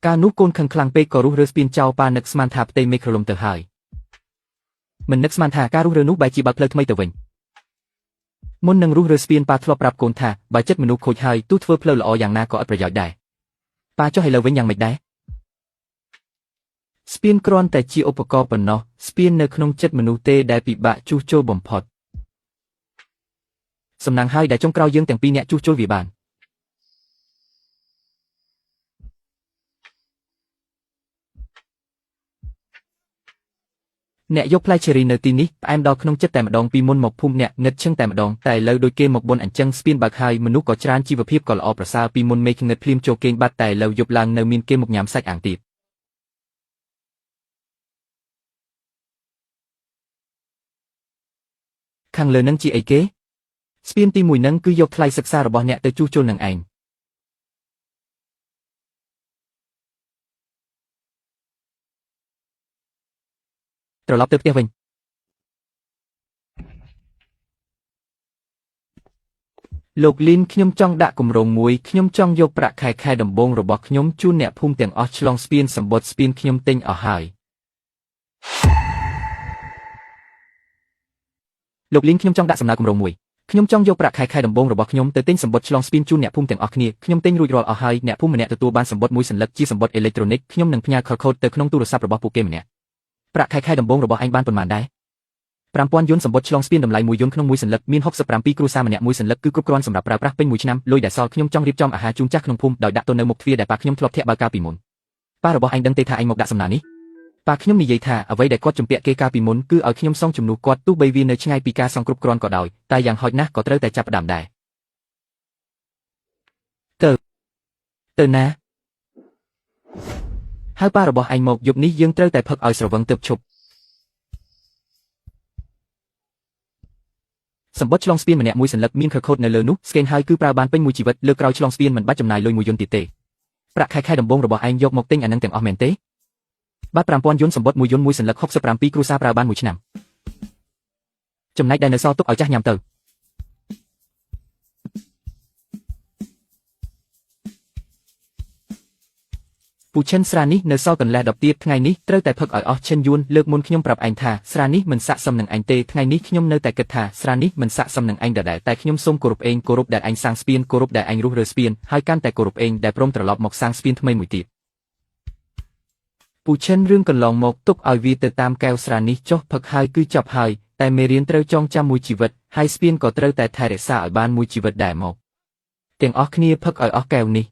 កាលនោះកូនខឹងខ្លាំងពេកក៏រុះរើស្ពានចោលប៉ានឹកស្មានថាផ្ទៃមេឃរលំទៅហើយមិននឹកស្មានថាការរុះរើនោះបែរជាបើកផ្លូវថ្មីទៅវិញមុននឹងរុះរើស្ពានប៉ាធ្លាប់ប្រាប់កូនថាបើចិត្តមនុស្សខូចហើយទោះធ្វើផ្លូវល្អយ៉ាងណាក៏អត់ប្រយោជន៍ដែរប៉ាចុះឥឡូវវិញយ៉ាងម៉េចដែរស្ពានគ្រាន់តែជាឧបករណ៍ប៉ុណ្ណោះស្ពាននៅក្នុងចិត្តមនុស្សទេដែលពិបាកជួសជុលបំផុតសំណាងហើយដែលចុងក្រោយយើងទាំងពីរអ្នកជួសជុលវាបានអ្នកយកផ្លែឈេរីនៅទីនេះផ្អែមដល់ក្នុងចិត្តតែម្ដងពីមុនមកភូមិអ្នកងឹតឈឹងតែម្ដងតែឥឡូវដូចគេមកបុនអញ្ចឹងស្ពានបើកហើយមនុស្សក៏ច្រើនជីវភាពក៏ល្អប្រសើរពីមុនមេឃងឹតភ្លាមចូលគេងបាត់តែឥឡូវយប់ឡើងនៅមានគេមកញ៉ាំសាច់អាំងទៀត ខាងលើនឹងជាអីគេស្ពានទី1នឹងគឺយកថ្លៃសិក្សារបស់អ្នកទៅជួសជុលនឹងឯងត្រឡប់ទៅផ្ទះវិញលោកលីនខ្ញុំចង់ដាក់គម្រោងមួយខ្ញុំចង់យកប្រាក់ខែខែដំបូងរបស់ខ្ញុំជូនអ្នកភូមិទាំងអស់ឆ្លងស្ពានសម្បត្តិស្ពានខ្ញុំទិញអស់ហើយលោកលីនខ្ញុំចង់ដាក់សំណើគម្រោងមួយខ្ញុំចង់យកប្រាក់ខែខែដំបូងរបស់ខ្ញុំទៅទិញសម្បត្តិឆ្លងស្ពានជូនអ្នកភូមិទាំងអស់គ្នាខ្ញុំទិញរួចរាល់អស់ហើយអ្នកភូមិម្នាក់ទទួលបានសម្បត្តិមួយសន្លឹកជាសម្បត្តិអេเล็กត្រូនិកខ្ញុំនឹងផ្ញើខូដទៅក្នុងទូរស័ព្ទរបស់ពួកគេម្នាក់ប្រាក់ខែខែដំបូងរបស់ឯងបានប៉ុន្មានដែរ5000យួនសម្បត្តិឆ្លងស្ពានតម្លៃ1យួនក្នុងមួយសន្លឹកមាន67គ្រួសារម្នាក់មួយសន្លឹកគឺគ្រប់គ្រាន់សម្រាប់ប្រើប្រាស់ពេញមួយឆ្នាំលុយដែលសល់ខ្ញុំចង់រៀបចំអាហារជូនចាស់ក្នុងភូមិដោយដាក់ទៅនៅមុខទ្វារដែលប៉ាខ្ញុំធ្លាប់ធាក់បើកាលពីមុនប៉ារបស់ឯងដឹងទេថាឯងមកដាក់សំណើនេះប៉ាខ្ញុំនិយាយថាអ្វីដែលគាត់ជំពាក់គេកាលពីមុនគឺឲ្យខ្ញុំសងជំនួសគាត់ទោះបីវានៅឆ្ងាយពីការសងគ្រប់គ្រាន់ក៏ដោយតែយ៉ាងហោចណាស់ក៏ត្រូវតែចាប់ផ្ដើមដែរទៅទៅណាហៅប៉ារបស់ឯងមកយប់នេះយើងត្រូវតែផឹកឲ្យស្រវឹងទើបឈប់សម្បត្តិឆ្លងស្ពានម្នាក់មួយសន្លឹកមានខូដនៅលើនោះស្កេនហើយគឺប្រើបានពេញមួយជីវិតលើក្រោយឆ្លងស្ពានមិនបាច់ចំណាយលុយមួយយន្តទៀតទេប្រាក់ខែខែដំបូងរបស់ឯងយកមកទិញអានឹងទាំងអស់មែនទេបាទ5000យន្តសម្បត្តិមួយយន្តមួយសន្លឹក67គ្រួសារប្រើបានមួយឆ្នាំចំណែកដែលនៅសល់ទុកឲ្យចាស់ញ៉ាំទៅពូឈិនស្រានេះនៅសល់កន្លះដបទៀតថ្ងៃនេះត្រូវតែផឹកឲ្យអស់ឈិនយួនលើកមុនខ្ញុំប្រាប់ឯងថាស្រានេះមិនស័ក្តិសមនឹងឯងទេថ្ងៃនេះខ្ញុំនៅតែគិតថាស្រានេះមិនស័ក្តិសមនឹងឯងដដែលតែខ្ញុំសូមគោរពឯងគោរពដែលឯងសាងស្ពានគោរពដែលឯងរុះរើស្ពានហើយកាន់តែគោរពឯងដែលព្រមត្រឡប់មកសាងស្ពានថ្មីមួយទៀតពូឈិនរឿងកន្លងមកទុកឲ្យវាទៅតាមកែវស្រានេះចុះផឹកហើយគឺចប់ហើយតែមេរៀនត្រូវចងចាំមួយជីវិតហើយស្ពានក៏ត្រូវតែថែរក្សាឲ្យបានមួយជីវិតដែរមកទាំងអស់គ្នាផឹកឲ្យអស់កែវនេះ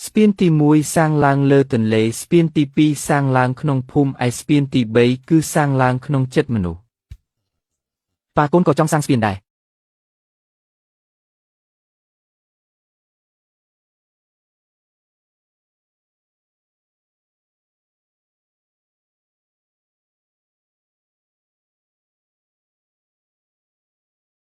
ស្ពានទី1សាងឡើងលើទន្លេស្ពានទី2សាងឡើងក្នុងភូមិឯស្ពានទី3គឺសាងឡើងក្នុងចិត្តមនុស្សប៉ាកូនក៏ចង់សាងស្ពានដែរ